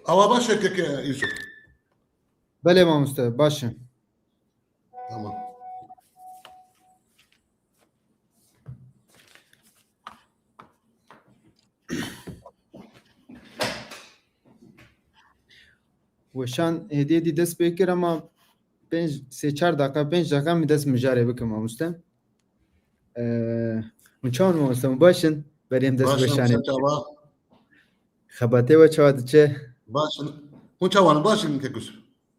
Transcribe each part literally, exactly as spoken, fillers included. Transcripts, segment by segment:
Awa baş e keke Yusuf. Belê mamoste, baş e. Tamam. Weşan hêdî hêdî dest pê kir ama pênc, sê çar deqa, pênc deqa min dest mijarê bikim mamoste. Ee, hûn çawan mamoste? Hûn baş in? Berê em dest Baş in, weşanê. sen çawa? Xebatê we çawa diçe? Baş in. Hûn çawan in? Baş in kek Yusuf.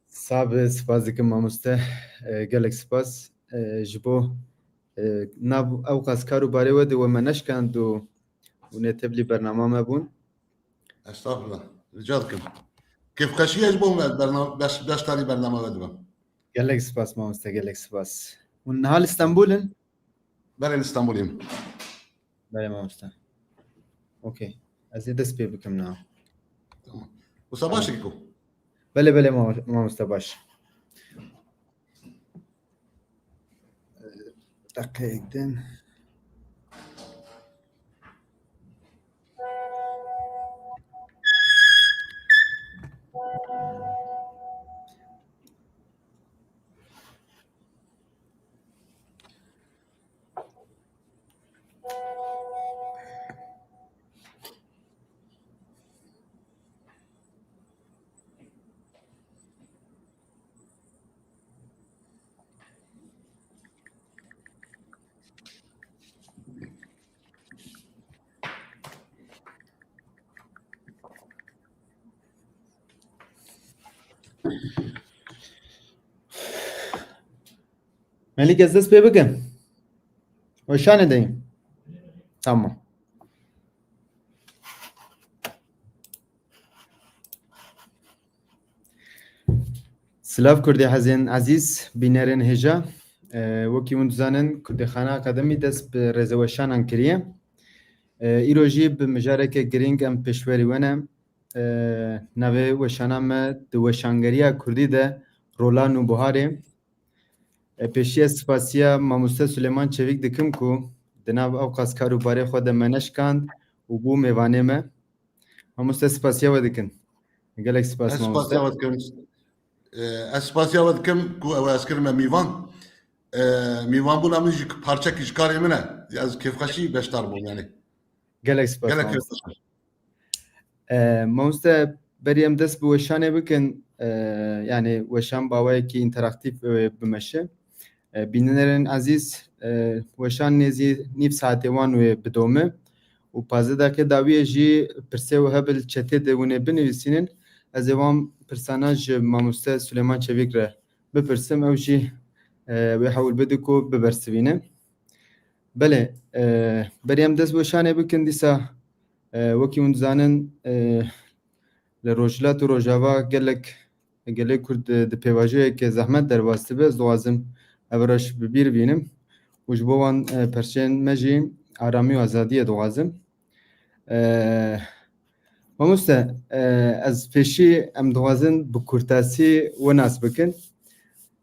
Sabe, spas dikim mamoste. Ee, gelek spas. Ee, ji bo, ee, nav ew qas kar û barê we de we me neşkand û hûn ê tevlî bernama me bûn. Estağfurullah. Rica dikim. Kêfxweşiye ji bo me bernam-, beş-, beşdarî bernama we dibim. Gelek spas mamoste, gelek spas. Hûn niha li Stenbol in? Belê li Stenbolê me. Belê mamoste. Okey. Ez ê dest pê bikim niha. Tamam. Wisa baş e keko. Belê, belê mamo-, mamoste, baş. Deqeyek din. Melîk, ez dest pê bikim. Weşanê deyim. Tamam. Silav Kurdê hezên ezîz, bînerên hêja. Ee, wekî hûn dizanin, Kurdêxana Akademî dest bi rêzeweşanan kiriye. Ee, îro jî bi mijareke girîng em pêşberî we ne. Ee, navê weşana me di weşangeriya kurdî de rola nûbuharê. Ee, pêşî ez spasiya mamoste Suleyman Çevîk dikim ku di nav ew qas kar û barê xwe de me neşkand û bû mêvanê me. Mamoste, spasiya we dikin. Gelek spas Ez mamoste. spasiya we dikim. Ee, ez spasiya we dikim ku ew ez kirime mîvan. Ee, mîvanbûna min jî parçekî ji karê min e. Ez kêfxweşî beşdar bûm yani. Gelek spas Gelek mamoste. kêfxweş. Ee, mamoste, berî em dest bi weşanê bikin, ee, yani weşan bi awayekî înteraktîf, ee, bimeşe. Ee, bînerên ezîz, ee, weşan nêzî nîv saetê wan wê bidome û pazdeh deqê dawiyê jî pirsê we hebe li çetê de hûn ê binivîsînin. Ez ê wan pirsana ji mamoste Suleyman Çevîk re bipirsim, ew jî, ee, wê hewl bide ku bibersivîne. Belê, ee, berî em dest bi weşanê bikin dîsa, ee, wekî hûn dizanin, ee, li Rojhilat û Rojava gelek, gelê Kurd di, di pêvajoyeke zehmet derbas dibe. Ez dixwazim ev roj bi bîr bînim û ji bo wan, e, perçeyên me jî aramî û azadiyê dixwazim. E, mamoste, e, ez pêşî em dixwazin bi kurtasî we nas bikin.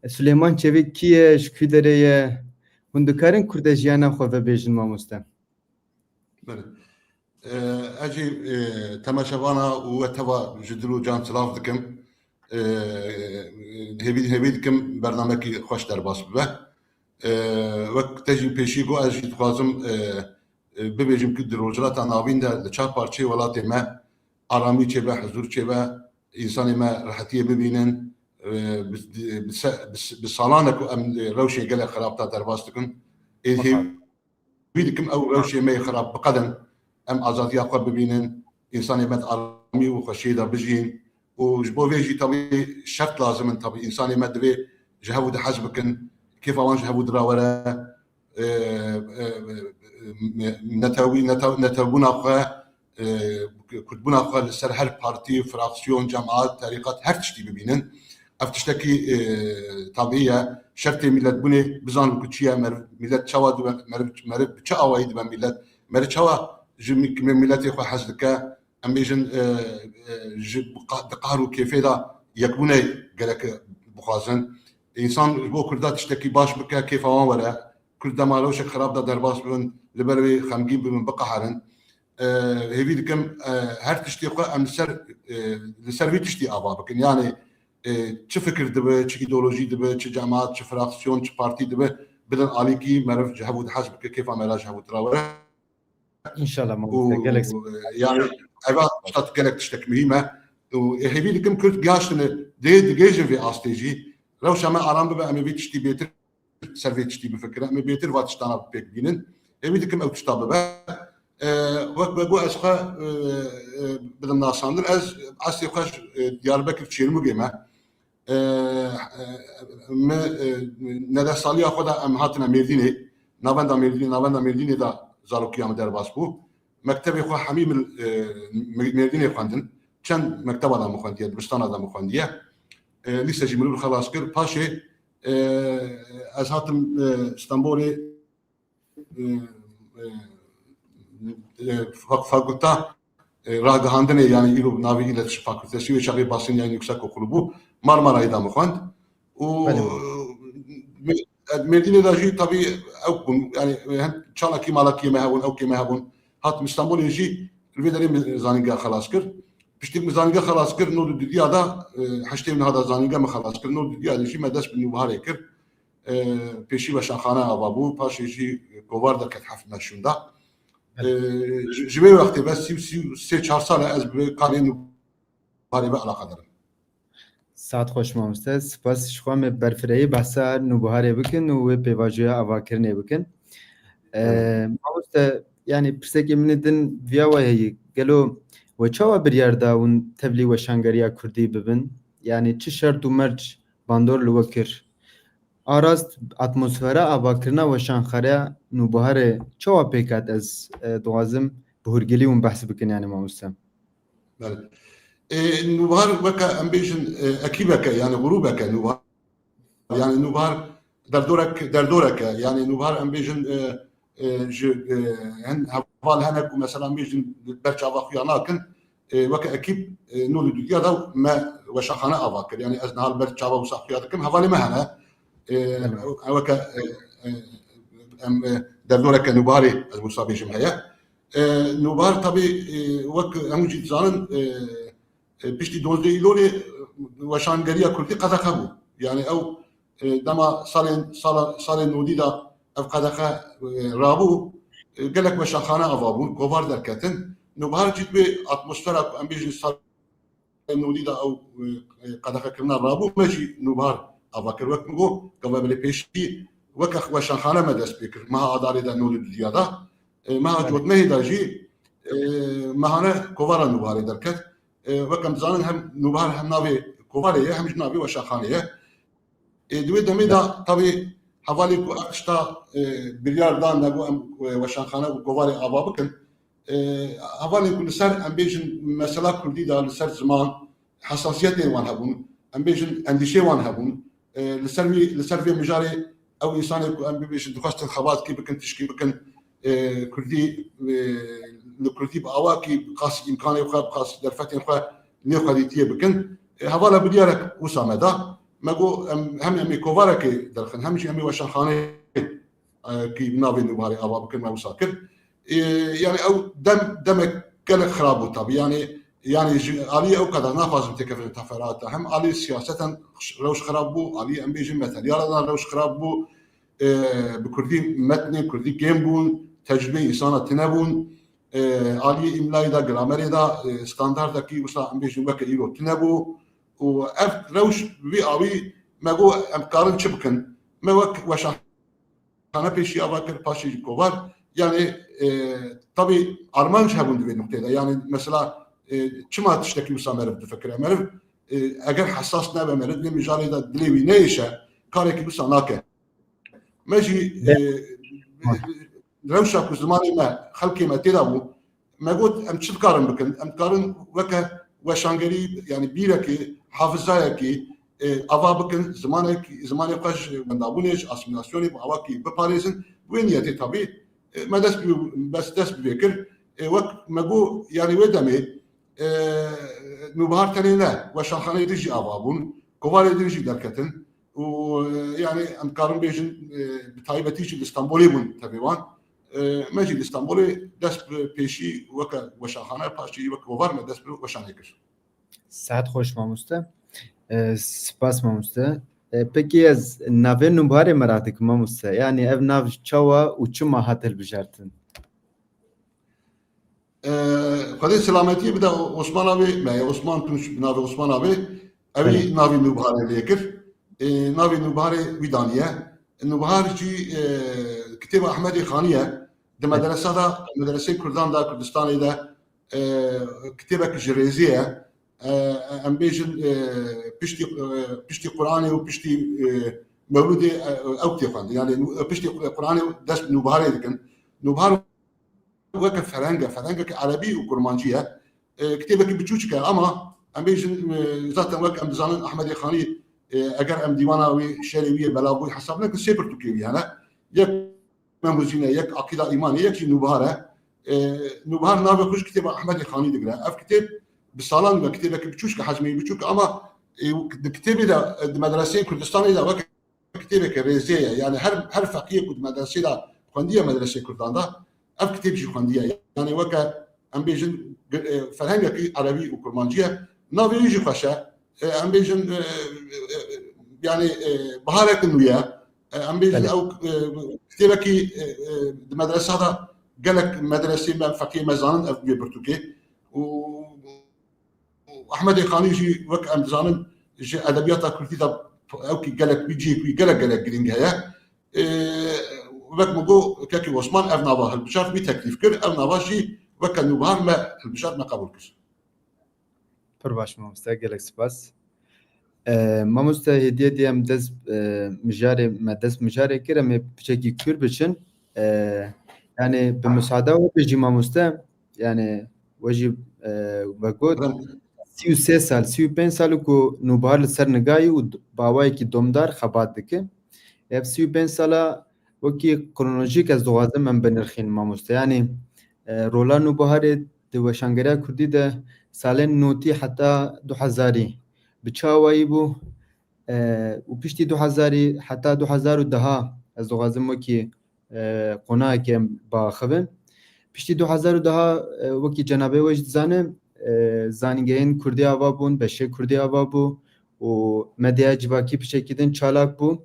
Suleyman Çevik kî ye, ji kî derê ye? Hûn dikarin Kurdê jiyana xwe vebêjin mamoste? Belê. Ee, ez jî, e, temaşevana û we teva ji dil û can silav dikim. Ee, hêvî, hêvî dikim bernamekî xweş derbas bibe. Ee, wek te jî pêşî got, ez jî dixwazim, e, e, bibêjim ku di Rojhilata Navîn de li çar parçeyê welatê me aramî çêbe, huzûr çêbe, însanê me rehetiyê bibînin. E, bi, bi se-, bi, bi salan e ku em rewşê gelek xerab da derbas dikin. Ê hêvî Hêvî dikim ew rewşê me yê xirab biqedin, em azadiya xwe bibînin, însanê me di aramî û xweşiyê de bijîn. Û ji bo vê jî tabî şert lazim in, tabî însanê me divê ji hev û di hez bikin, kêfa wan ji hev û di re were, e, e, e, netewî, netew-, netewbûna xwe, e, kurdbûna xwe li ser her partî, fraksiyon, cemaat, terîqat, her tiştî bibînin. Ev tiştekî, e, tabî ye. Şertê miletbûnê bizanin ku çi ye, meriv, milet çawa dibe, meriv, meriv bi çi awayî dibe milet, meriv çawa ji mi-, miletê xwe hez dike, em bêjin, e, e, ji bi qa-, di qahr û kêfê de yekbûnê gerek bixwazin. Însan ji bo Kurda tiştekî baş bike, kêfa wan were. Kurd dema rewşek xirab de derbas bibin, li ber wê xemgîn bibin, biqeherin. E, hêvî dikim, e, her tiştê xwe em li ser, e, li ser vî tiştî ava bikin. Yani, e, çi fikir dibe, çi îdeolojî dibe, çi cemaat, çi fraksiyon, çi partî dibe, bidin alîkî, meriv ji hev û dihez bike, kêfa me re ji hev û tira were. İnşallah, mamoste, gelek. Û, e, yani, eva tişta gelek tiştek muhîm e. Û, e, hêvî dikim Kurd gihaştine dê digêjin vê astê jî. Rewşa me aram bibe, em ê vê tiştî bêtir ser vê tiştî bifikirin. Em ê bêtir va tiştana pêk bînin. Hêvî dikim ew tişta bibe. E, wek me got ez xwe, e, e, bidim nasandin. Ez eslê xwe ji, e, Diyarbekir Çêrmûgê me. E, e, me, e, nede saliya xwe de em hatine Mêrdînê. Navenda Mêrdînê, navenda Mêrdînê de zarokiya min derbas bû. Mektebê xwe hemî min, e, Mêrdînê xwendin. Çend mekteba de min xwendiye, dibistana de min xwendiye. E, lîse jî min xelas kir. Paşê, e, ez hatim, e, Stenbolê, e, e, e, fak-, fakulta, e, ragihandinê, yani îro navê îletişim fakültesi, wê çaxê Basîn yani Yüksek Okulu bû. Marmarayê de min xwend. Û Belê. Me-, Mêrdînê de jî tabî ew bûn, yani hem çalakî malakî me hebûn, ew kê me hebûn. Hatim Stenbolê jî li vê derê min zanîngeha xelas kir. Piştî min zanîngeha xelas kir, nod û dudiya de, e, heştê niha de zanîngeha min xelas kir, nod û dudiya de jî me dest bi Nûbiharê kir. E, pêşî weşanxane ava bû, paşê jî kovar derket heft meşûn de. E, ji, ji vê wextê ve sî û sî û sê çar sal e ez bi karê Nûbiharê ve eleqedar im. Saet xweş mamoste, spas ji xwe me berfireyî behsa Nûbiharê bikin û wê pêvajoya avakirinê bikin. E, Evet. Mamoste, yani pirsekê min ê din viya we heye. Gelo we çawa biryar da hûn tevlî weşangeriya Kurdî bibin? Yani çi şert û merc bandor li we kir? A rast atmosfera avakirina weşanxaneya Nûbiharê çawa pêk hat, ez, e, dixwazim bi hûrgilî hûn behs bikin, yani mamoste. Belê. E, Nûbihar weke em bêjin, e, ekîbeke, yani grûbeke Nûbihar. Yani Nûbihar derdorek, derdoreke, yani Nûbihar em bêjin, e, e, ji, e, hin heval hene ku mesela em bêjin ber çava xuya nakin. E, weke ekîb, e, nod û dudiya de me weşanxane ava kir. Yani ez niha li ber çava wisa xuya dikim. Hevalê me hene. E, Belê. Weke, e, e, em, e, derdoreke Nûbiharê ez wisa bêjim heye. E, Nûbihar tabî, e, wek hemû jî dizanin, e, e, piştî dozdeh Îlolê, e, weşangeriya Kurdî qedexe bû. Yani ew, e, dema salên, sala, salên nodî de ev qedexe, e, rabû, e, gelek weşanxane ava bûn, kovar derketin. Nûbihar jî divê atmosfera ku em bêjin salên nodî de ew, e, e, qedexekirina rabû, me jî Nûbihar ava kir. Wek min got, gava belê pêşî weke weşanxane me dest pê kir. Meha Adarê de nod û dudiya de. E, meha Belê. Cotmehê de jî, e, mehane kovara Nûbiharê derket. E, wek em dizanin hem Nûbihar hem navê kovarê ye, hem jî navê weşanxanê ye. E, di wê demê de tabî hevalên ku ev tişta, e, biryar dan, me got em, e, weşanxane û kovarê ava bikin. E, hevalên ku li ser, em bêjin, mesela Kurdî de li ser ziman hesasiyetên wan hebûn, em bêjin endîşê wan hebûn. E, li ser wî, li ser vê mijarê ew însanê ku em bibêjin dixwestin xebatkî bikin, tişkî bikin, e, Kurdî, e, li Kurdî bi awakî, bi qasî îmkanê xwe, bi qasî derfetên xwe nêxwedîtiyê bikin. E, hevala biryarek wisa me da. Me got, em, hem em ê kovarekê derxin, hem jî em ê weşanxaneyê, e, kî bi navê Nûbiharê ava bikin, me wisa kir. E, yani ew dem, demek gelek xirab bû tabî. Yani, yani ji aliyê ew qedar naxwazim têkevin teferata. Hem alî siyaseten rewş xirab bû, alî em bêjin materyala de rewş xirab bû. E, bi Kurdî metnê Kurdî kêm bûn, tecrûbeyê însana tune bûn. E, aliyê îmlayê de, gramerê de, e, standardekî wisa em bêjin weke îro tune bû. Û ev rewş vî awî me got em karin çi bikin? Me wek weşanxane pêşî ava kir, paşê jî kovar. Yani, e, tabî armanc hebûn di vê nuqteyê de. Yani mesela, e, çima tiştekî wisa meriv difikire? Meriv, e, eger hesas nebe, meriv vê mijarê de dilê wî neyêşe, karekî wisa nake. Me jî, e, rewşa ku zimanê me, xelkê me tê de bû, me got, em çi dikarin bikin? Em dikarin weke weşangerî, yani bîrekê, hafizayekî, e, ava bikin, zimanek-, zimanê xwe ji wendabûnê, ji asîmîlasyonê, bi awakî biparêzin. Bi wê niyetê tabî, e, me dest bi, bes dest bi vê kir. E, wek me got, yani wê demê, e, Nûbihar tenê ne, weşanxaneyê din jî ava bûn, kovarê din jî derketin. Û, e, yani em karin bêjin, e, bi taybetî jî li Stenbolê bûn tevê wan. E, me jî li Stenbolê dest bi pêşî weke weşanxane, paştî weke kovar me dest bi weşanê kir. Saet xweş mamoste. E, spas mamoste. E, pekî ez navê Nûbiharê merak dikim mamoste. Yanî ev nav çawa û çima hat hilbijartin? E, Xwedê selametiyê bide Osman abê, me Osman Tunç, bi navê Osman abê. Ew Belê. Navê Nûbiharê lê kir. E, navê Nûbiharê wî daniye. Nûbihar jî, e, kitêba Ehmedê Xanî ye. Di Belê. Medresa de, medreseyê Kurdan de, Kurdistanê de, e, kitêbek ji rêzê ye. E, em bêjin, e, piştî, e, piştî Quranê û piştî, e, Mewlûdê, e, ew tê xwendin. Yani nû-, piştî Quranê dest bi Nûbiharê dikin. Nûbihar weke ferheng e, ferhengeke erebî û kurmancî ye. E, kitêbekî biçûçik e ama em bêjin, e, zaten wek em dizanin Ehmedê Xanî, e, eger em dîwana wî, şerê wî yê Belabûyî hesab nekin, sê pirtûkê wî hene. Yek Mem û Zîne, yek Aqîda Îmanê, yek jî Nûbihar e. E, Nûbihar navê xwe ji kitêba Ehmedê Xanî digire. Ev kitêb bi salan ve kitêbekî biçûçik e, hecmê wî biçûk e ama, e, di kitêbê de, e, di medreseyên Kurdistanê de weke kitêbeke rêzê ye. Yani her, her feqiyê ku di medresê de xwendiye medresê Kurdan de, ev kitêb jî xwendiye. Yani weke em bêjin, e, ferhengekî erebî û kurmancî ye. Navê wî jî xweş e. E, em bêjin, e, e, e, yani, e, biharek nû ye. E, em bêjin Belê. Ew, e, kitêbekî, e, e, di medresa de gelek medresê me, feqiyê me zanin ev bê pirtûkê. Û Ehmedê Xanî jî wek em dizanin ji edebiyata kurdî de ew kî gelek wî cihê wî gelek gelek girîng heye. Ee, wek min got, Kekî Osman ev nava hilbijart, wî teklîf kir, ev nava jî weke Nûbihar me hilbijart, me qebûl kir. Pir baş mamoste, gelek spas. Ee, mamoste, hêdî hêdî em dest, e, mijarê, me dest mijarê kir, em ê piçekî kûr biçin. Ee, yani bi müsaade we jî mamoste, yani we jî, e, we got, Rem. sî û sê sal, sî û pênc sal ku Nûbihar li ser nigayî û d-, bi awayekî domdar xebat dike. Ev sî û pênc sala wekî kronolojîk ez dixwazim em binirxînin mamoste. Yanî, e, rola Nûbiharê di weşangeriya kurdî de salên notî heta du hezarî bi çi awayî bû? E, û piştî du hezarî heta du hezar û deh ez dixwazim wekî e, qonakê em biaxivin. Piştî du hezar û deh, e, wekî cenabê we jî dizane, e, zanîngehên kurdî ava bûn, beşê kurdî ava bû û medyaya civakî piçekî din çalak bû.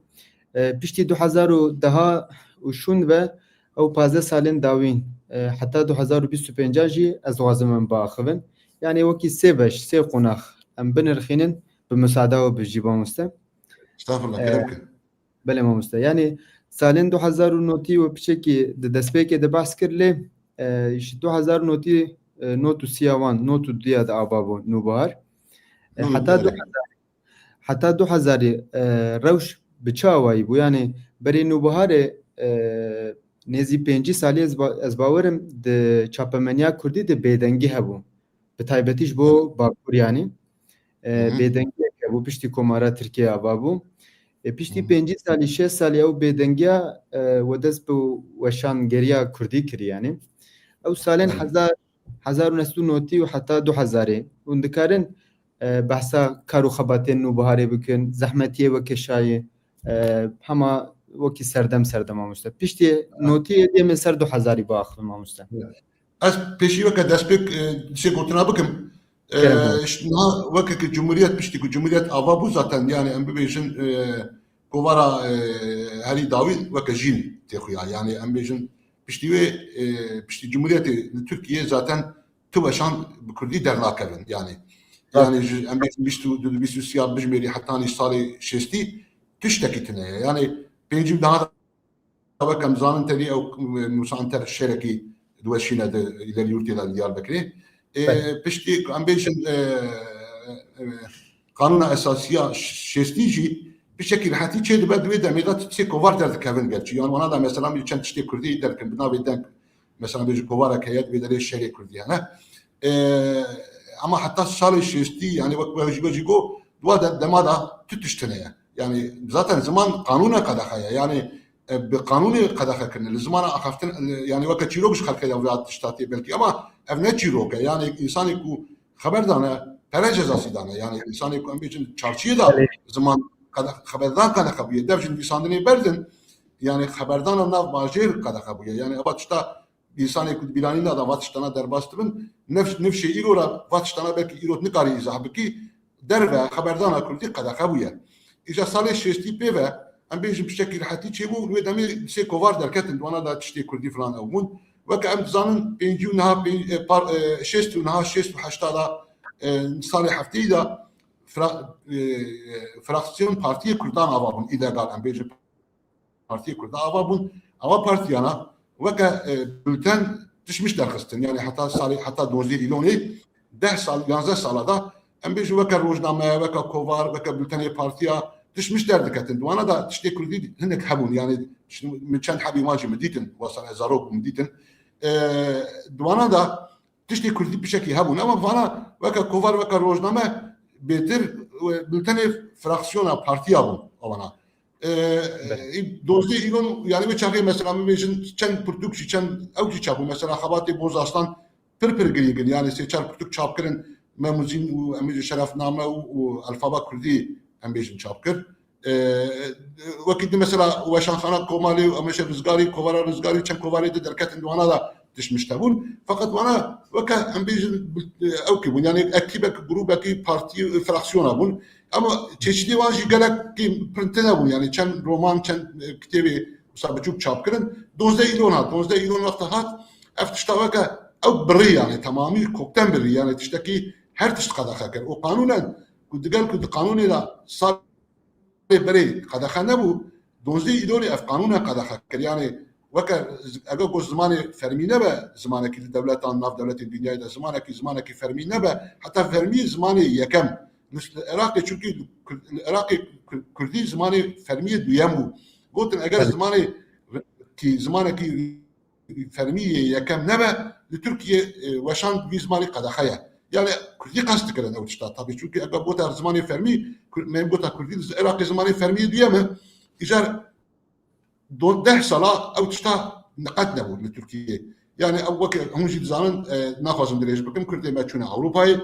E, piştî du hezar û deh û şûn ve ew pazdeh salên dawîn, e, heta du hezar û bîst û pênc jî ez dixwazim em biaxivin. Yani wekî sê beş, sê qonax em binirxînin, bi müsaada we bi jî mamoste. Estağfurullah, E, kerem kin. Belê mamoste. Yani salên du hezar û notî we piçekî di destpêkê de behs kir lê, e, ji du hezar notî, e, not û sî ya wan, not û diya de ava bû Nûbihar. E, Nû heta du hezar, heta du hezarî, e, rewş bi çi awayî bû? Yani berê Nûbiharê, e, nêzî pêncî salî ez ba-, ez bawerim di çapemeniya kurdî de bêdengî hebû. Bi taybetî ji bo Bakur yanî. E, Hı hı. Bêdengiyeke bû, piştî Komara Tirkiye ava bû. E, piştî Hı hı. pêncî salî, şeş salî ew bêdengiya, e, we dest bi weşangeriya kurdî kir yanî. Ew salên Evet. hezar, hezar û neh sed û notî û heta du hezarê. Hûn dikarin, e, behsa kar û xebatên Nûbiharê bikin, zehmetiyê weke şayê, e, hema wekî serdem serdem mamoste. Piştî Evet. notî êdî em ê ser du hezarî biaxivin mamoste. Evet. Ez pêşî weke destpêk, e, sê gotina bikim. E, Kerem. Ş-, niha weke ki Cumhuriyet, piştî ku Cumhuriyet ava bû zaten, yani em bibêjin, e, kovara, e, herî dawî weke jîn tê xuya. Yani em bêjin piştî wê, e, piştî Cumhuriyetê li Tirkiye zaten tu weşan bi kurdî dernakevin. Yani, Evet. yani ji, em bêjin bîst û du, bîst û sê ya bijmêrî hetanî salê şêstî tiştekî tune ye. Yani pêncî daha wek em zanin tenê ew, e, Musa Anter şerekî diweşîne di îlerî yurtê de li Diyarbekirê. E, Belê. Piştî em bêjin, e, e, Qanûna Esasiya şêstî jî piçekî rehetî çê dibe, di wê demê de ti-, tiştê kovar derdikevin gerçî. Yan wana da mesela min çend tiştê kurdî derdikin, bi navê deng, mesela bêjin kovarek heye, di wê derê şerê kurdî hene. E, Ama heta salê şêstî, yani wek we jî, we jî got, di wa de-, dema da tu tişt tune ye. Yani zaten ziman qanûna qedexe ye. Yani, e, bi qanûnê qedexe kirine. Li zimana axaftin, e, yani weke çîrok ji xelkê de vira tişta tê belkî. Ama ev ne çîrok e. Yani insanê ku xeber dane, pere cezasî dane. Yani insanê ku em bêjin çarçiyê de Belê. ziman qede-, xeberdan qedexe bûye. Dev ji nivîsandinê berdin. yani xeberdana nav bajêr qedexe bûye. Yani eva tişta însanê ku di bîranîna de va tiştana derbas dibin, nif-, nifşê îro re va tiştana belkî îro nikarî îzah bikî, derve xeberdana kurdî qedexe bûye. Îja salê şêstî pê ve, em bêjin piştekî rihetî çêbû, wê demê sê kovar derketin, di wana de tiştê kurdî filan ew bûn. Weke em dizanin, pêncî û niha pênc-, e, par-, e, şêst û niha şêst û heşta de, e, salê hefteyî de fra-, e, fraksiyon partiyê kurdan ava bûn, îlegal em bêjin. Partiyê Kurda ava bûn. Ava partiyana weke, e, bulten tişmiş derxistin. Yani heta salê, heta dozdeh îlonê, deh sal, yanzdeh sala da em bêjin weke rojname, weke kovar, weke bultenê partiya tişmiş derdiketin. Di wana da tiştê kurdî hinek hebûn. Yani şimdi min çend hebî wan jî min dîtin, wesane zarok min dîtin. E, di wana da tiştê kurdî pişekî hebûn. Ama vana weke kovar, weke rojname bêtir, e, bultenê fraksiyona partiya bûn avana. E, Belê. Dozdeh îlon, yani wê çaxê mesela min bêjin çend pirtûk jî, çend ew jî çap bû. Mesela xebatê Boz Aslan pir pir girîng in. Yani sê çar pirtûk çap kirin, Memuzîn û em bêjin Şerefname û, û Alfaba Kurdî em bêjin çap kir. E, wekî di mesela Weşanxana Komalê û em bêjin Rizgarî, Kovara Rizgarî, çend kovarê di derketin di wana da tişmiş hebûn. Feqet wana weke em bêjin, e, ew kî bûn. Yani ektîbek, grûbekî, partî, e, fraksiyona bûn. Ama çeşîdê wan jî gelek printin hebûn. Yani çend roman, çend, e, kitêbê wisa biçûk çap kirin. Dozdeh îlon hat. Dozdeh îlon wexta hat, ev tişta weke ew birî yani temamî kokten birî. Yani tiştekî her tişt qedexe kir. Û qanûnen ku digel ku di qanûnê de sal berê qedexe nebû, dozdeh îlonê ev qanûne qedexe kir. Yani weke z-, ege ku zimanê fermî nebe, zimanekî li dewletan, nav dewletên dinyayê de zimanekî, zimanekî fermî nebe, heta fermî zimanê yekem. Mis-, li Iraqê, çunkî li Kur-, li Iraqê Kur-, Kurdî zimanê fermiyê duyem bû. Gotin eger Belê. zimanê ki zimanekî fermî yê yekem nebe, li Tirkiyê, e, weşan vî zimanî qedexe ye. Yani Kurdî qest dikirin ew tişta. Tabî çunkî eger bota zimanê fermî, Kur-, me gota Kurdî li Iraqê zimanê fermî yê duyem e. Îcar do-, deh sala ew tişta qet nebû li Tirkiyê. Yani ew weke hûn jî dizanin, e, naxwazim dirêj bikim, Kurdê me çûne Ewropayê,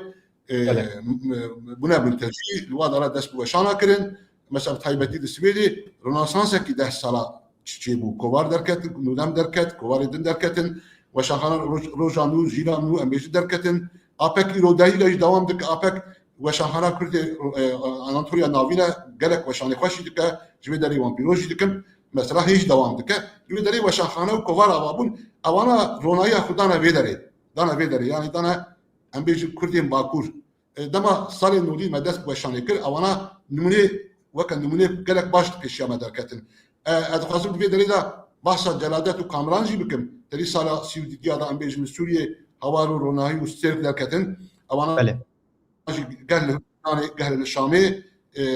e, Belê. m-, m-, bûne mültecî, li wan dara dest bi weşana kirin. Mesela bi taybetî li Swêdê ronesansekî deh sala çi çêbû. Kovar derket, nûdem derket, kovarê din derketin, weşanxana roj-, roja nû, jîna nû, em bêjin derketin. APEK îro dehî de jî dewam dike. APEK weşanxana Kurdê, e, Anatoliya Navîn e, gelek weşanê xweş jî dike, ji vê derê wan pîroz jî dikim. Mesela hê jî dewam dike. Ji vê derê weşanxane û kovar ava bûn. Ewana ronahiya xwe dane vê derê. Dane vê derê. Yani dane, em bêjin Kurdên Bakur. E, dema salê nodî me dest bi weşanê kir, ewana nimûnê, weke nimûnê gelek baş di pêşiya me derketin. E, ez dixwazim di vê derê de behsa Celadet û Kamran jî bikim. Terî sala sî û diya de em bêjin li Sûriyê Hawar û Ronahî û Stêrk derketin. Ewana Belê. jî geh li Lubnanê, geh li Şamê, e, e,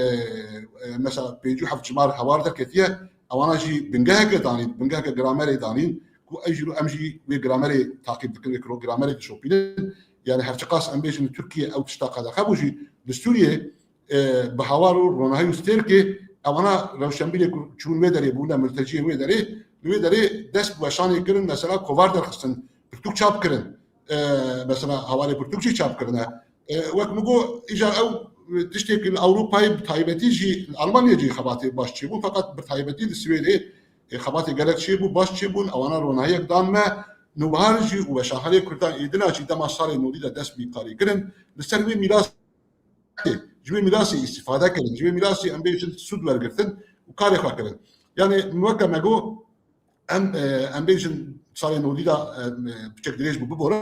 mesela pêncî û heft cimar Hawar derketiye. Ewana jî bingeheke danîn, bingeheke gramerê danîn. Ku ev jî em jî wê gramerê taqîb dikin, wê kiro-, gramerê dişopînin. Yani her çiqas em bêjin li Tirkiye ew tişta qedexe bû jî, li Sûriyê, e, bi Hawar û Ronahî û Stêrkê, ewana rewşenbîrê ku çûn wê derê bûne, mülteciyên wê derê, li wê derê dest bi weşanê kirin, mesela kovar derxistin, pirtûk çap kirin. E, mesela Hawarê pirtûk jî çap kirine. E, wek min got, îcar ew, e, tiştê ku li Ewropayê bi taybetî jî, li Almanyayê jî xebatê baş çêbû, feqet bi taybetî li Swêdê, e, xebatê gelek çêbû, baş çêbûn, ewana ronahiyek dan me. Nûbihar jî û weşanxaneyê Kurdan ê din a jî dema salê nodî de dest bi karî kirin, li ser wê mîrasê, ji wê mîrasê îstîfade kirin, ji wê mîrasê em bêjin sûd wergirtin û karê xwe kirin. Yani weke me got, em, e, em bêjin salê nodî de, e, piçek dirêj bû, biborin.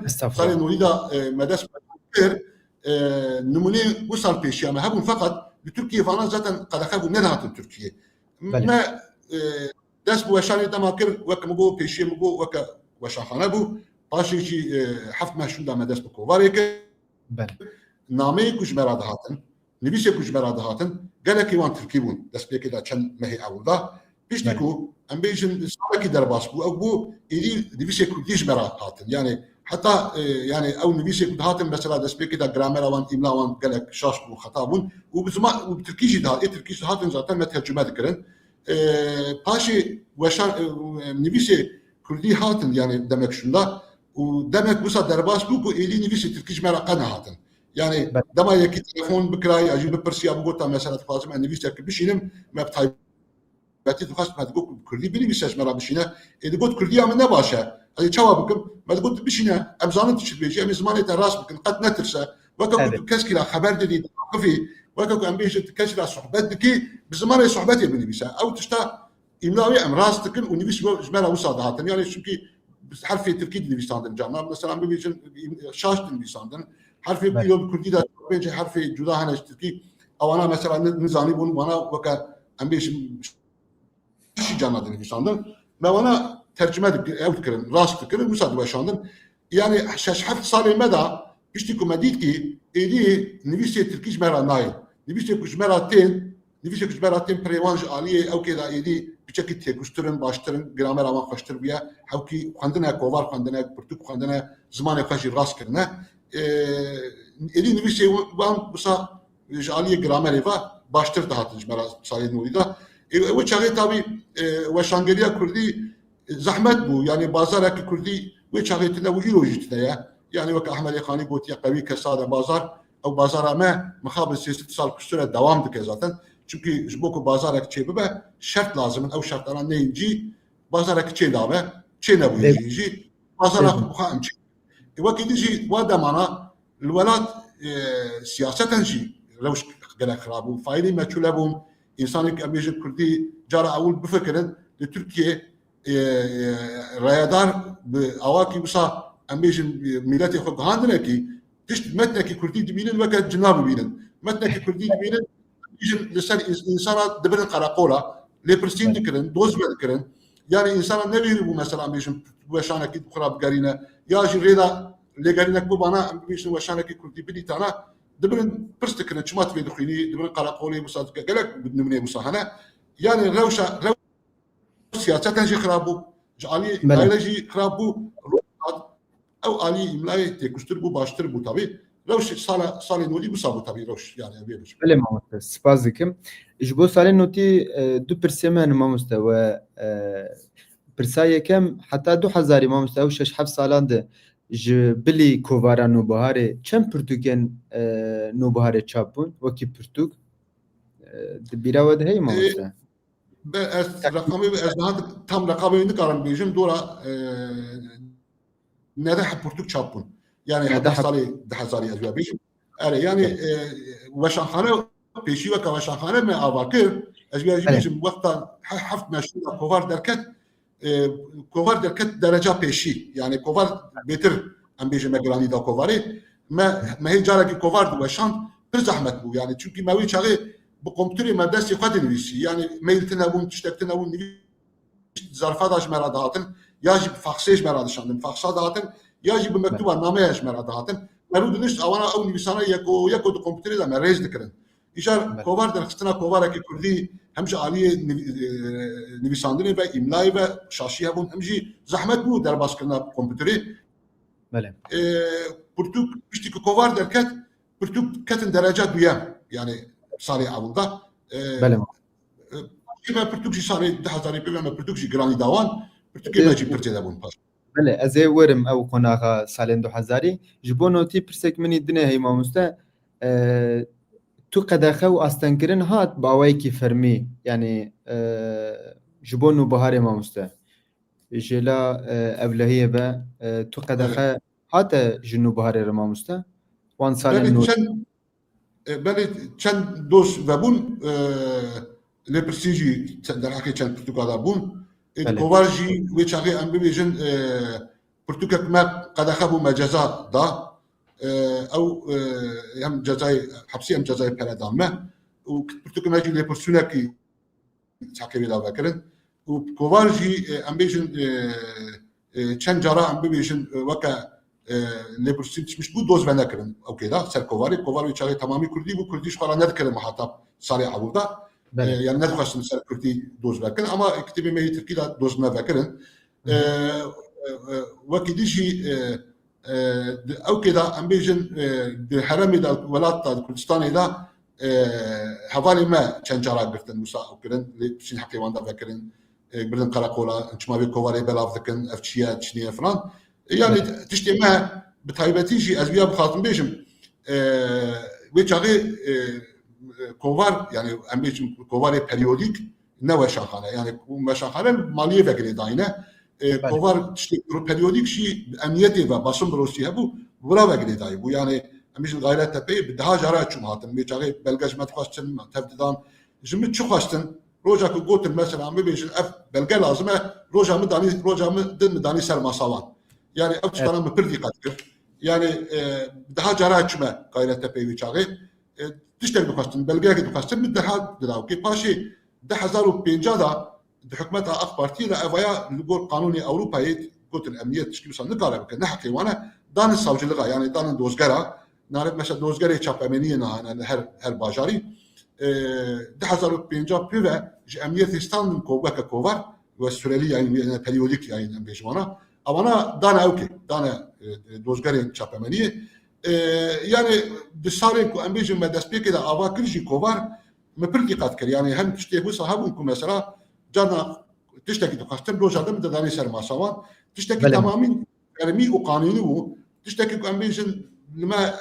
Estağfurullah. Salê nodî de, e, me dest kir, e, nimûnê wisa li pêşiya me hebûn, feqet li Tirkiyê vana zaten qedexe bû, nedihatin Tirkiyê. Belê. Me, e, dest bi weşanê dema kir, wek min got, pêşiyê min got, weke weşanxane bû. Paşê jî, e, heft meh şûnda me dest bi kovarê kir. Belê. Nameyê ku ji me re dihatin, nivîsê ku ji me re dihatin, gelekî wan tirkî bûn. Destpêkê de çend mehê ewil de. Piştî Belê. ku em bêjin salekî derbas bû, ew bû êdî nivîsê kurdî ji me re hatin. Yani heta, e, yani ew nivîsê ku dihatin, mesela destpêkê de gramera wan, îmla wan gelek şaş bû, xeta bûn. Û bi ziman, û bi tirkî jî dihat-, ê tirkî jî dihatin zaten me tercüme dikirin. E, paşê weşan, e, nivîsê kurdî hatin, yani demek şûnda. Û demek wisa derbas bû ku êdî nivîsê tirkî ji me re qe nehatin. Yani Belê. dema yekî telefon bikira ya jî bipirsiya, bigota mesela dixwazim ez nivîsek bişînim, me bi taybet taybetî dixwest me digot ku bi kurdî binivîse ji me re bişîne. Ê digot kurdiya min ne baş e. Ez ê çawa bikim? Me digot bişîne. Em zanin tu çi dibêjî. Em ê zimanê te rast bikin. Qet netirse. Weke ku Evet. tu keskî re xeber didî, diaqifî, weke ku em bêjin tu keskî re sohbet dikî, bi zimanê sohbetê binivîse. Ew tişta îmla wê em rast dikin û nivîs ji me re wisa dihatin. Yani çimkî bi herfê tirkî dinivîsandin carna. Mesela em bibêjin şaş dinivîsandin. Herfê Evet. îro bi kurdî de pênc herfê cuda hene ji tirkî. Ewana mesela ni-, nizanîbûn, wana weke em bêjin şî carna dinivîsandin. Me wana tercime dik-, ew dikirin, rast dikirin, wisa diweşandin. Yani şeş heft salê me de piştî ku me dît kî êdî nivîsê tirkî ji me re nayên. Nivîsê ku ji me re tên, nivîsê ku ji me re tên pirê wan ji aliyê ewkê de êdî piçekî têkuştir in, baştir in, gramera wan xweştir bûye. Hewkî xwendine, kovar xwendine, pirtûk xwendine, zimanê xwe jî rast kirine. Ê, êdî nivîsê wan wisa ji aliyê gramerê ve baştir dihatin ji me re salên norî de. Ê, ew çaxê tabî, e, weşangeriya kurdî, e, zehmet bû. Yani bazareke kurdî wê çaxê tune û îro jî tune ye. Yani weke Ehmedê Xanî gotiye qewî kesad e bazar. Ew bazara me mixabin sê sed sal piştre dewam dike zaten. Çimkî ji bo ku bazarek çê bibe, şert lazim in. Ew şertana neyên cî bazarek çê nabe. Çê nebûye Dê- jî. jî bazara Dê- xwe em çê. Ê, wekî din jî wa demana li welat, e, siyaseten jî rewş gelek xirab bû. Faîlî meçûl hebûn. Însanê ku em bêjin kurdî cara ewil bifikirin, li Tirkiye, e, e, rayedar bi awakî wisa em bêjin, e, mîletê xwe gihandine kî tişt metnekî kurdî dibînin weke cina bibînin. Metnekî kurdî dibînin, bêjin li ser îns-, însana dibirin qereqola, lêpirsîn Evet. dikirin, doz vedikirin. Yani însana nevêrî bû mesela bêjin weşanekî xwe re bigerîne. Ya jî rêda lêgerînek bibana, em bibêjin weşanekî kurdî bidîtana, dibirin pirs dikirin, çima tu vê dixwînî, dibirin qereqolê wisa dike. Gelek nimûneyê wisa hene. Yani rewşa, rew-, siyaseten jî xirab bû, ji alî Belê. nayre jî xirab bû. Ew alî îmlayê têkuştir bû, baştir bû tabî. Rewş sala, salên welî wisa bû tabî rewş, yani ev ê bijim. Belê mamoste, spas dikim. Ji bo salên notî, e, du pirsê me hene mamoste we, e, pirsa yekem, heta du hezarî mamoste, ew şeş heft salan de ji bilî kovara Nûbiharê çend pirtûkên, e, Nûbiharê çap bûn, wekî pirtûk? E, di bîra we de heye E, mamoste? be, ez reqamê, ez niha tam reqamê nikarim bêjim, dora, e, nede pirtûk çap bûn. Yani Nede heta hep- salê du hezarî ez wê bêjim. Erê, yani, Evet. e, weşanxane, pêşî weke weşanxane me ava kir, ez wê jî Erê. bêjim, wexta he-, heft meşûra kovar derket, e, kovar derket dereca pêşî. Yani kovar bêtir, em bêjin me giranî da kovarê. Me, me hê carekî kovar diweşand, pir zehmet bû. Yani çimkî me wê çaxê bi kompûterê me destê xwe dinivîsî. Yani mail tune bûn, tiştek tune bûn, nivîs zarfa da ji me re dihatin, ya jî bi faxsê ji me re dişandin, faxsa dihatin, ya jî bi mektuba nameya ji me re dihatin. Me rû dinişt, awana ew nivîsana yeko yeko di kompûterê de me rêz dikirin. Îcar Evet. kovar derxistina kovarekî kurdî hem ji aliyê niv-, e, nivîsandinê ve, îmlayê ve, şaşî hebûn, hem jî zehmet bû derbaskirina kompûterê. Belê. E, pirtûk piştî ku kovar derket, pirtûk ketin dereca duyem, yani salê ewil de. E, Belê. e, me pirtûk jî salê du hezarî pê me pirtûk jî giranî dawan, pirtûkê E, me jî pir zêde bûn paş. Belê, ez ê werim ew qonaxa salên du hezarî. Ji bo notî pirsek min î dinê heye mamoste. E, tu qedexe û astengkirin hat bi awayekî fermî, yani, e, ji bo Nûbiharê mamoste? Jêla, e, ewlehiyê be, e, tu qedexe Evet. hate ji Nûbiharê re mamoste? Wan salên Belê nû. çend, e, belê çend doz vebûn, e, lêpirsî jî çe-, derheqê çend pirtûka de bûn. E, Belê. kovar jî wê çaxê em bibêjin, e, pirtûkek me qedexe bû me ceza da. E, ew, e, hem cezayê hepsî hem cezayê pere dan me. Û pirtûkê me jî lêpirsûnekî çaxê wê de vekirin. Û kovar jî, e, em bêjin, e, e, çend cara em bibêjin, e, weke, e, lêpirsîn tişmiş bû, doz venekirin ew kê de, ser kovarê. Kovar wê çaxê temamî kurdî bû, kurdî ji xwe re nedikirin muhatap salê ewil de. Belê. E, yani nedixwestin ser kurdî doz vekirin, ama kitêbê me yê tirkî de doz me vekirin. Hı hı. E, e, e, wekî dî jî, e, e, di ew kê de em bêjin, e, di heremê de, welat de, di Kurdistanê de, e, hevalê me çend cara girtin, wisa ew kirin, lê piştî heqê wan de vekirin, e, birin qereqola, çima vê kovarê belav dikin, ev çi ye, çi niye filan. E, yani Evet. tiştê me bi taybetî jî ez wiya bixwazim bêjim, e, wê çaxê, e, e, kovar, yani em bêjin kovarê periyodîk, ne weşanxane. Yani û weşanxane maliyê ve girêdayî ne. E, Belê. Kovar tiştê pro-, periyodîk jî emniyetê ve basın birosî hebû, wira ve girêdayî bû. Yani em jî Gayret Tepeyê bi daha cara çûm hatim. Vê çaxê belge ji me dixwestin, me tev didan. Ji min çi xwestin? Roja ku gotin mesela, em bibêjin ev belge lazim e, roja min danî, roja min din min danî ser masa wan. Yani ev tiştana min pir dîqet kir. Yani, e, daha cara çûme Gayret Tepeyê wê çaxê. E, tiştek dixwestin, belgeyek dixwestin, min daha didawkê. Paşê du hezar û pênca da di hikûmeta AK Partiyê de evaya li gor qanûnê Ewropayê gotin emniyet tişkî wisa nikare bike, ne heqê wan e, danin savciliğa, yani danin dozgera, nare mesela dozgerê çapemeniyê nahane li her, her bajarî. E, du hezar û pênca pê ve ji emniyetê standin ko-, weke kovar ve süreli yayın, yani periyodik yayın em bêjin wana. Ewana dane ewkê, dane, e, dozgerên çapemeniyê. E, yani di salên ku em bêjin me destpêkê de ava kir jî kovar, me pir dîqet kir. Yani hem tiştê wisa hebûn ku mesela carna tiştekî dixwestin, roja din min didanê ser masa wan. Tiştekî Belê. Temamîn fermî û qanûnî bû. Tiştekî ku em bêjin li me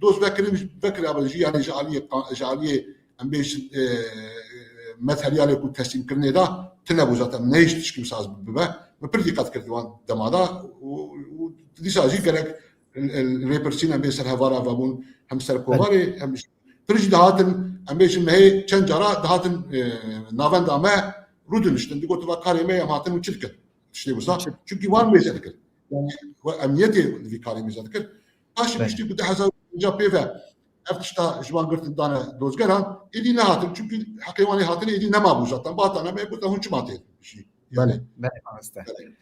doz vekirin, vekirabin jî, yani ji aliyê qa-, ji aliyê em bêjin, e, materyalê ku teslîmkirinê de tune bû zaten. Nehişt tişkî wisa bibe. Me pir dîqet kir wan dema de û, û dîsa jî gerek, e, e, rêpirsîn em bê ser hevara vebûn, hem ser kovarê, hem jî pir jî dihatin, em bêjin mehê çend cara dihatin, e, navenda me rûdiniştin. Digotin va karê me em hatin û çi dikin? Tiştê wisa. Çi? Çünkü wan mêze dikir. Yani we emniyetê vî karê mêze dikir. Paşê Evet. piştî ku du hezar û pênca pê ve ev tişta ji wan girtin dane dozgeran, êdî nehatin. Çünkü heqê wan ê hatin êdî nema bû zaten. Batane me gotin hûn çima tê jî? Yani. Belê, belê, mamoste. Belê.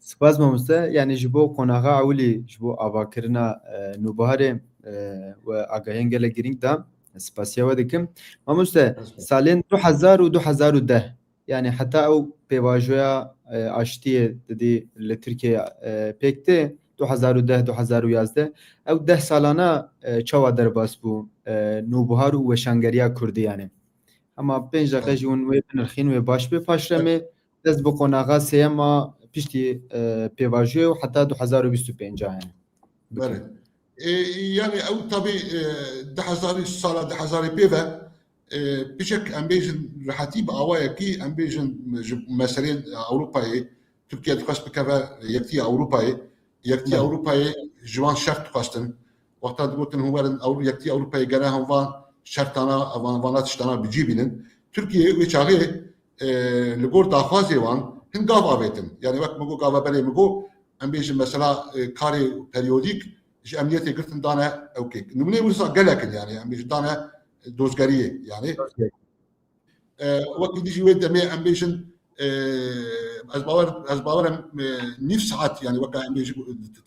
Spas mamoste, yani ji bo qonaxa ewilî, ji bo avakirina, e, Nûbiharê, e, we agahiyên gelek girîng da, spasiya we dikim. Mamoste, Spas. Salên du hezar û du hezar û deh, yani heta ew pêvajoya, e, aştiyê didî li Tirkiye, e, pêk tê, du hezar û deh, du hezar û yazdeh, ew deh salana, e, çawa derbas bû, e, Nûbihar û weşangeriya Kurdî yani? Hema pênc deqe Evet. jî hûn wê binirxîn, wê baş bê. Paşremê dest bi qonaxa sêyema piştî, e, pêvajoyê û heta du hezar û bîst û pênc yani. Belê. E, yani ew tabi, e, du hezar sala du hezarê pê ve, e, piçek em bêjin rehetî bi awayekî em bêjin ji meseleyên Ewropayê, Tirkiye dixwest bikeve Yektiya Ewropayê. Yektiya Belê. Ewropayê ji wan şert dixwestin. Wexta digotin hûn werin Ew-, Yektiya Ewropayê gere hûn van şertana, van, vana tiştana bi cî bînin. Tirkiye wê çaxê, e, li gor daxwazê wan hin gav avêtin. Yani wek min got gava berê min got, em bêjin mesela, e, karê periyodîk ji emniyetê girtin dane ewkê. Nimûneyê wisa gelek in yani, em bêjin dane dozgeriyê yani. Dozgerî. E, wekî dijî wê demê em bêjin, e, ez bawer, ez bawer em, e, nîv saet, yani weka em bêjin,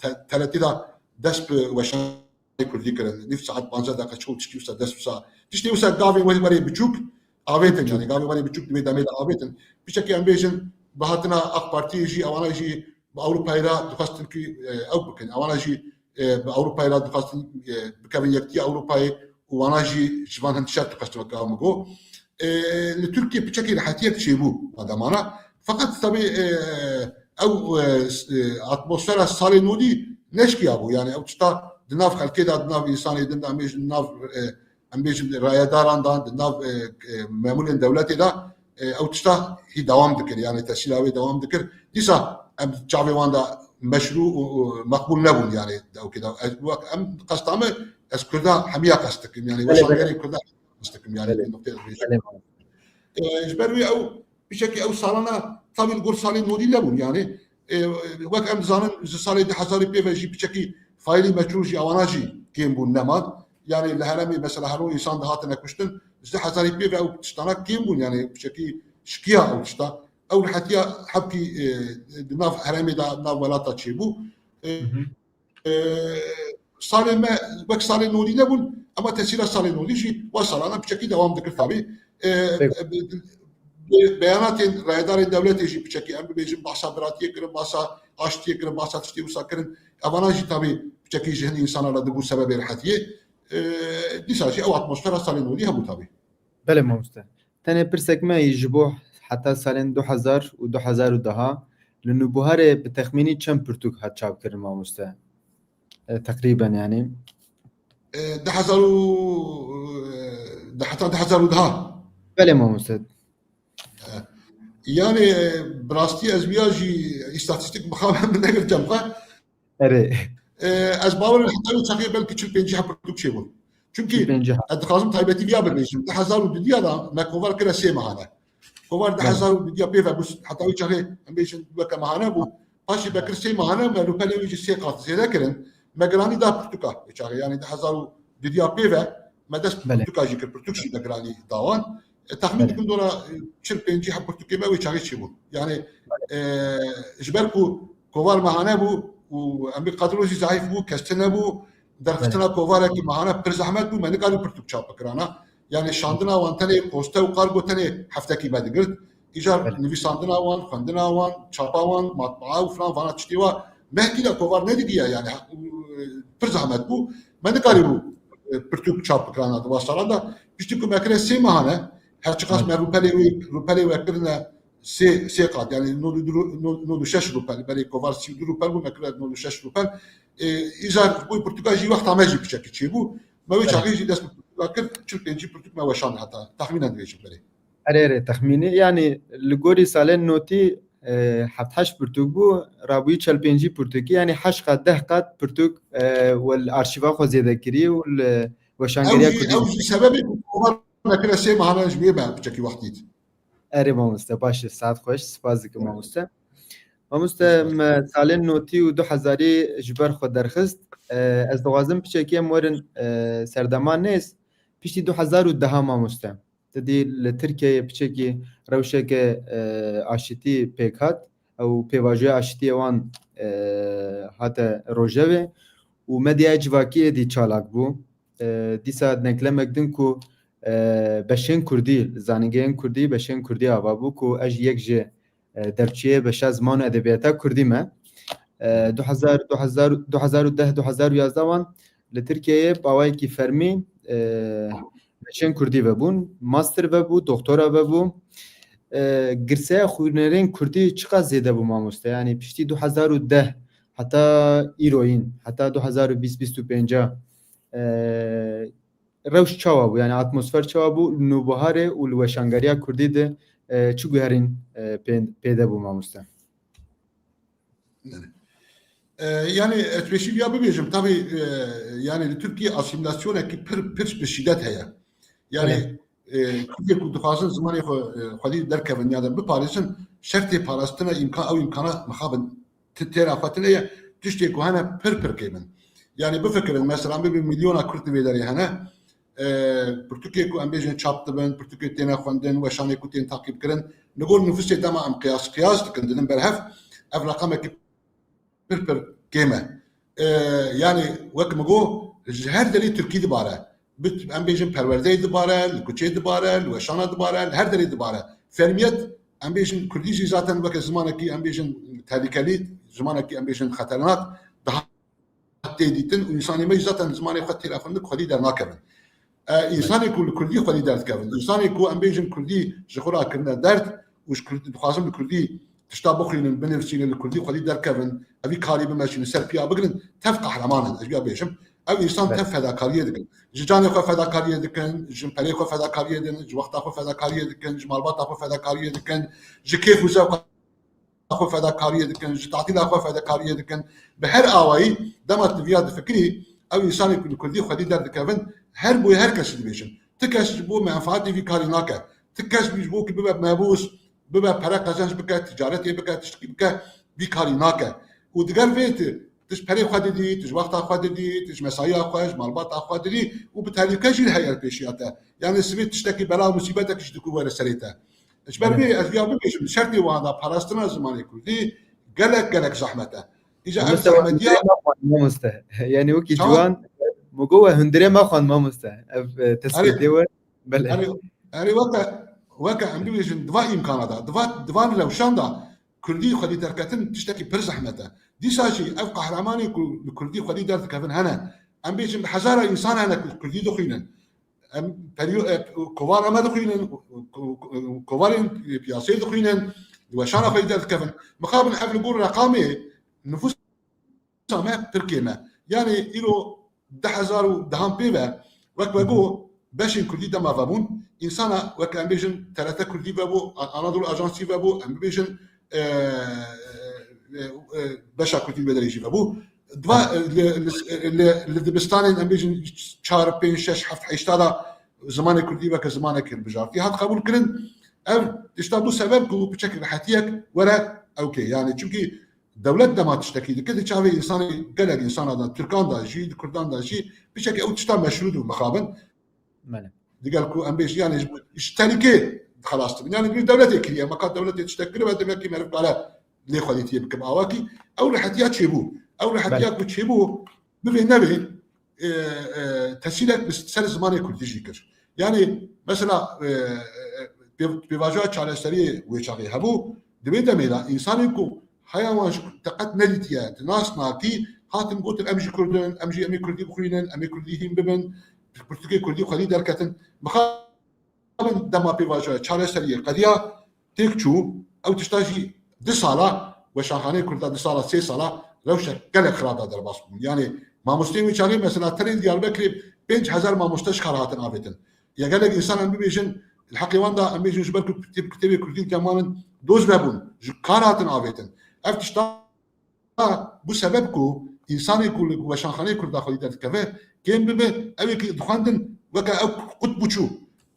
te-, T R T da dest bi weşanê kurdî kirin. Nîv saet, panzdeh deqa, çol tiştî wisa, dest wisa. Tiştê wisa gavên wê werê biçûk avêtin, yani gavên werê biçûk di wê demê de avêtin. Piçekî em bêjin, bi hatina AK Partiyê jî, ewana jî bi Ewropayê re dixwestin ku, e, ew bikin. Ewana jî, e, bi Ewropayê re dixwestin, e, bikevin Yektiya Ewropayê û wana jî ji van hin şert dixwestin weke min got. E, li Tirkiye piçekî rehetiyek çêbû mademana. Feqet tabi, e, ew, e, s-, e, atmosfera salê nodî neşkiya bû. Yani ew tişta di nav xelkê de, di nav însanê din de, em bêjin di nav, e, em bêjin rayedaran de, di nav, e, e, memûrên dewletê de, e, ew tişta hî dewam dikir, yani tesîra wê dewam dikir. Dîsa em çavê wan de meşrû û, û meqbûl nebûn, yani ew kê de. Ez, wek em qesta me, ez Kurda hemiya qest dikim, yani Belê, belê. Weşangerê Kurda qest dikim, yani Belê. Noktê ez bêjim. Belê. E, ji ber wê ew, piçekî ew salana, tabi li gor salên nodî nebûn, yani, e, wek em dizanin, ji salê du hezarî pê ve jî piçekî faîlî meçhûl jî, ewana jî kêm bûn, neman. Yani li herêmê mesela hero însan dihatine kuştin, ji du hezarî pê ve ew tiştana kêm bûn, yani piçekî şkiya ew tişta. Ew rihetiya hebkî, e, di nav herêmê de, nav welata çêbû. E, Hı hı. e, salê me wek salê nodî nebûn, ama tesîra salê nodî jî wa salana piçekî dewam dikir tabi. E, Peki. e, bi, bi beyanatên rayedarên dewletê jî piçekî, em bibêjin, bahsa biratiyê kirin, bahsa aştiyê kirin, bahsa tiştê wisa kirin. Evana jî tabi piçekî ji hin însana re dibû sebebê rehetiyê. E, dîsa jî ew atmosfera salê nodî hebû tabi. Belê mamoste. Tenê pirsek me yî ji bo heta salên du hezar û du hezar û deh li Nûbiharê bi texmînî çend pirtûk hat çapkirin mamoste? E, teqrîben yani. E, du hezar û, e, heta du hezar û deh. Belê mamoste. Yani, e, bi rastî ez wiya jî îstatîstîk mixabin min negirtcem xwe. Erê. E, ez bawer im heta wê çaxê belkî çil pêncî heb pirtûk çêbûn. Çünkî Çil pêncî heb. ez dixwazim taybetî viya bibêjim. Di hezar û dudiya de me kovar kire sê mehane. Kovar di hezar û dudiya pê ve bû, heta wê çaxê em bêjin weke mehane bû. Paşê me kir sê mehane, me rûpelê wê jî sê qat zêde kirin. Me giranî da pirtûka wê çaxê. Yani di hezar û dudiya pê ve me dest bi Belê. pirtûka jî kir. Pirtûk jî me giranî da wan. E, texmîn Belê. dikim dora, e, çil pêncî heb pirtûkê me wê çaxê çêbûn. Yani, e, ji ber ku kovar mehane bû û em bê kadro jî zayîf bû, kes tune bû, derxistina kovarekî mehane pir zehmet bû, me nikarî pirtûk çap bikirana. Yani şandina wan tenê poste û kargo tenê heftekî me digirt. Îcar Belê. nivîsandina wan, xwendina wan, çapa wan, matbaa û filan vana tiştê wa mehkî de kovar nedigiya yani, e, pir zehmet bû. Me nikarîbû, e, pirtûk çap bikirana di wan salan de. Piştî ku me kire sê mehane, her çiqas me rûpelê wê, rûpelê we kirine sê, sê qat, yani nod û du, nod, nod û şeş rûpel, berê kovar sî û du rûpel bû, me kire nod û şeş rûpel. E, îcar ji bo pirtûka jî wexta me jî piçekî çêbû. Me wê Evet. çaxê jî dest bi pirtûka kir, çil pêncî pirtûk me weşand heta. Texmînen dibêjim berê. Erê, erê, texmînî. Yani li gorî salên notî, e, heft heşt pirtûk bû, rabûyî çil pêncî pirtûkî, yani heşt qat, deh qat pirtûk, e, we li arşîva xwe zêde kirî û li weşangeriya Ew jî, Kurdî. Ew jî sebebê ku kovar me kire sê mehane ji wê me piçekî wext dît. Erê mamoste, baş e, saet xweş, spas dikim mamoste. Mamoste, me salên notî û du hezarî ji ber xwe derxist. E, ez dixwazim piçekî em werin, e, serdema nêz. Piştî du hezar û deh mamoste. Te dî li Tirkiyeyê piçekî rewşeke, e, aşitî pêk hat. Ew pêvajoya aşitiyê wan, e, hate rojevê û medyaya civakî êdî çalak bû. E, dîsa denklemek din ku, e, beşên kurdî, zanîngehên kurdî, beşên kurdî ava bû ku ez jî yek ji, e, dervçiyê beşa ziman û edebiyata kurdî me. E, du hezar, du hezar, du hezar û deh, du hezar û yazdeh wan li Tirkiyeyê bi awayekî fermî, e, beşên kurdî vebûn, master vebû, doktora vebû. E, girseya xwînerên kurdî çiqas zêde bû mamoste? Yani piştî du hezar û deh heta îroyîn, heta du hezar û bîst, bîst û pênc, e, rewş çawa bû? Yani atmosfer çawa bû? Li Nûbiharê û li weşangeriya kurdî de, e, çi guherîn, e, pê-, pêde bû mamoste? E, yani ez pêşî viya bibêjim, tabii, e, yani li Tirkiye asîmîlasyonekî pir, pir bi şîdet heye. Yani, Evet. e, Kurdê ku dixwazin zimanê xwe, e, xwedî derkevin ya da biparêzin, şertê parastina îmkan, ew îmkana mixabin ti-, têra xwe tune ye. Tiştê ku hene pir pir kêm in. Yani bifikirin, mesela bibî milyona Kurd di vê derê hene, e, pirtûkê ku em bêjin çap dibin, pirtûkê têne xwendin, weşanê ku tên taqîbkirin, li gor nifûsê dema em qiyas, qiyas dikin, didin berhev, ev reqamekî pir pir kêm e. E, yani wek min got, ji her derê Tirkî dibare. Bi, em bêjin perwerdeyê dibare, li kuçê dibare, li weşana dibare, li her derê dibare. Fermiyet, em bêjin Kurdî jî zaten weke zimanekî, em bêjin tehlikelî, zimanekî em bêjin xeternak, daha tê dîtin û însanê me jî zaten zimanê xwe têra xwendin xwedî dernakevin. E, însanê ku li Kurdî xwedî derdikevin, însanê ku em bêjin Kurdî ji xwe re kirine derd û ji Kurdî, dixwazin li Kurdî tişta bixwînin, binivîsînin, li Kurdî xwedî derkevin, evî karî bimeşînin, ser piya bigirin, tev qehreman in, ez viya bêjim. Ew însan Evet. tev fedakariyê dikin. Ji canê xwe fedakariyê dikin, ji perê xwe fedakariyê dikin, ji wexta xwe fedakariyê dikin, ji malbata xwe fedakariyê dikin, ji kêf û zewqa xwe fedakariyê dikin, ji tatîla xwe fedakariyê dikin. Bi her awayî dema tu viya difikirî, ew însanê ku li Kurdî xwedî derdikevin, her boyê her kesî dibêjin. Ti kes ji bo menfaatê vî karî nake. Ti kes ji bo ku bibe mebûs, bibe pere qezenc bike, ticaretê bike, tiştekî bike, vî karî nake. Û digel vê tu, tu ji perê xwe didî, tu ji wexta xwe didî, tu ji mesaiya xwe, ji malbata xwe didî û bi tehlûke jî heye li pêşiya te. Yani sibê tiştekî bela û musîbetek jî diku were serê te. Ji ber vê ez viya bibêjim, şertê wan de parastina zimanê kurdî gelek, gelek zehmet e. Îca ev Mamoste, we zehmetiya hundirê me xwend mamoste. Yani wekî Çawa? Ciwan, min got we hundirê me xwend mamoste. Ev, e, tespîtê we. Belê. Erê, erê weke, weke em bibêjin di va îmkana de, di va, di van rewşan de kurdî xwedî derketin tiştekî pir zehmet e. Dîsa jî ev qehremanê ku li kurdî xwedî derdikevin hene. Em bêjin bi hezara însan hene ku kurdî dixwînin. Em periyo-, e, kovara me dixwînin, ko-, ko-, kovarên piyasê dixwînin, di weşana xwedî derdikevin. Mixabin ev li gor reqamê nifûs me pir kêm e. Yani îro du hezar û dehan pê ve, wek we got, beşên Kurdî dema vebûn, însana weke em bêjin T R T Kurdî vebû, Anadolu Ajansî vebû, em bibêjin, e, e, e, beşa Kurdî wê derê jî vebû. Diva, e, li, li, li, li dibistanên em bêjin çar, pênc, şeş, heft, heşta da zimanê Kurdî weke zimanekê hilbijartî hat qebûl kirin. Ev tişta bû sebeb ku piçek rehetiyek were ewkê. Yani çimkî dewlet dema tiştekî dike, di çavê însanê, gelek însana de, Tirkan de jî, di Kurdan de jî, piçekî ew tişta meşrû dibin mixabin. Belê. Digel ku em bêjin, yani ji, ji telîkê xelas dibin. Yani bir dewletê kiriye, meka dewletê tiştek kiribe, demek ki meriv kare lê xwedîtiyê bikim awakî. Ew rehetiya çêbû. Ew rehetiya Belê. ku çêbû, bivê nevê, e, e, tesîrek bi ser zimanê Kurdî jî kir. Yani mesela, e, e, pê-, pêvajoya çareseriyê wê çaxê hebû, di vê demê de însanên ku heya wan ji te qet nedîtiye, tu nas nakî, hatin gotin, "Em jî Kurd in, em jî em ê Kurdî bixwînin, em ê Kurdî hîn bibin, pirtûkê Kurdî xwedî derketin." Mixabin dema pêvajoya çareseriyê qediya têk çû, ew tişta jî du sala, weşanxaneyê Kurda du sala, sê sala rewşek gelek xirab da derbas bûn. Yani mamosteyên wê çaxê mesela tenê li Diyarbekirê pênc hezar mamoste ji kar hatin avêtin. Ya gelek însan em bibêjin, li heqê wan de em bêjin ji ber ku kitêb-, kitêbê Kurdî li demanin doz vebûn, ji kar hatin avêtin. Ev tişta bû sebeb ku însanê ku li weşanxaneyê Kurda xwedî derdikeve, kêm bibe, ew ê ki dixwendin weke ew qut bû çû.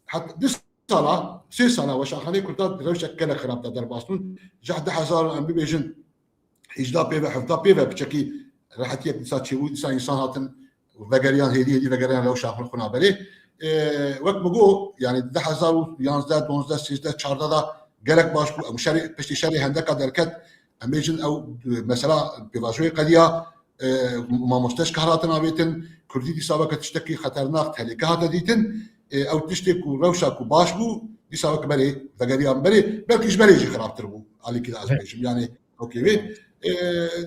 Hat du sala, sê sala weşanxaneyê Kurda di rewşek gelek xirab de derbas bûn. Ji du hezar û em bibêjin, hejda pê ve, hevda pê ve piçekî rehetiyek dîsa çêbû, dîsa însan hatin vegeriyan, hêdî hêdî vegeriyan rewşa xwe xwe naberê. E, wek min got, yani du hezar û yanzdeh, duwazdeh, sêzdeh, çardeh da gelek baş bû. Ew şerê, piştî şerê hendeka derket, em bêjin ew, e, mesela pêvajoyê qediya, e, mamoste ji kar hatin avêtin, Kurdî dîsa weke tiştekî xeternak, tehlîke hate dîtin. E, ew tiştê ku rewşa ku baş bû, dîsa weke berê, vegeriyan berê, belkî ji berê jî xirabtir bû, alîkî de ez Evet. bêjim. Yani, okey, wê, e,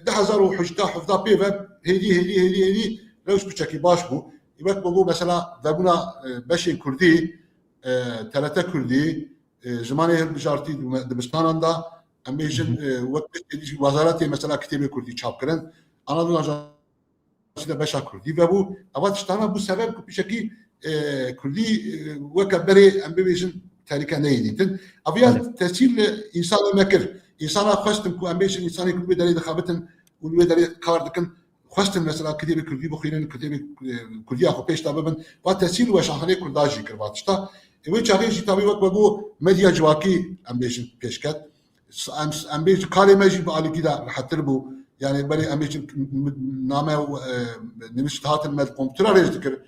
du hezar û hejda, hevda pê ve, hêdî, hêdî, hêdî, hêdî, rewş piçekî baş bû. Wek min got, mesela, vebûna, e, beşên Kurdî, e, T R T Kurdî, e, zimanê hilbijartî di me-, dibistanan de, em bêjin, Hı hı. e, wek tiştê dî jî wezaretê mesela kitêbê Kurdî çap kirin. Anadolu Ajansı de beşa Kurdî vebû. Eva tiştana bû sebeb ku pişekî, e, Kurdî, e, weke berê em bibêjin tehlike neyê dîtin. Ev ya Belê. tesîr li însanê me kir. Însana xwestin ku em bêjin însanê ku li wê derê dixebitin û li wê derê kar dikin, xwestin mesela kitêbê Kurdî bixwînin, kitêbê, e, Kurdiya xwe pêş de bibin. Va tesîr li weşanxaneyê Kurda jî kir va tişta. E, wê çaxê jî tabî wek me got medya civakî em bêjin pêşket. S-, em, em bêjin karê me jî bi alîkî de rehettir bû. Yani berê em bêjin m-, m-, name, e, nivîs hatin me komputera rêz dikir.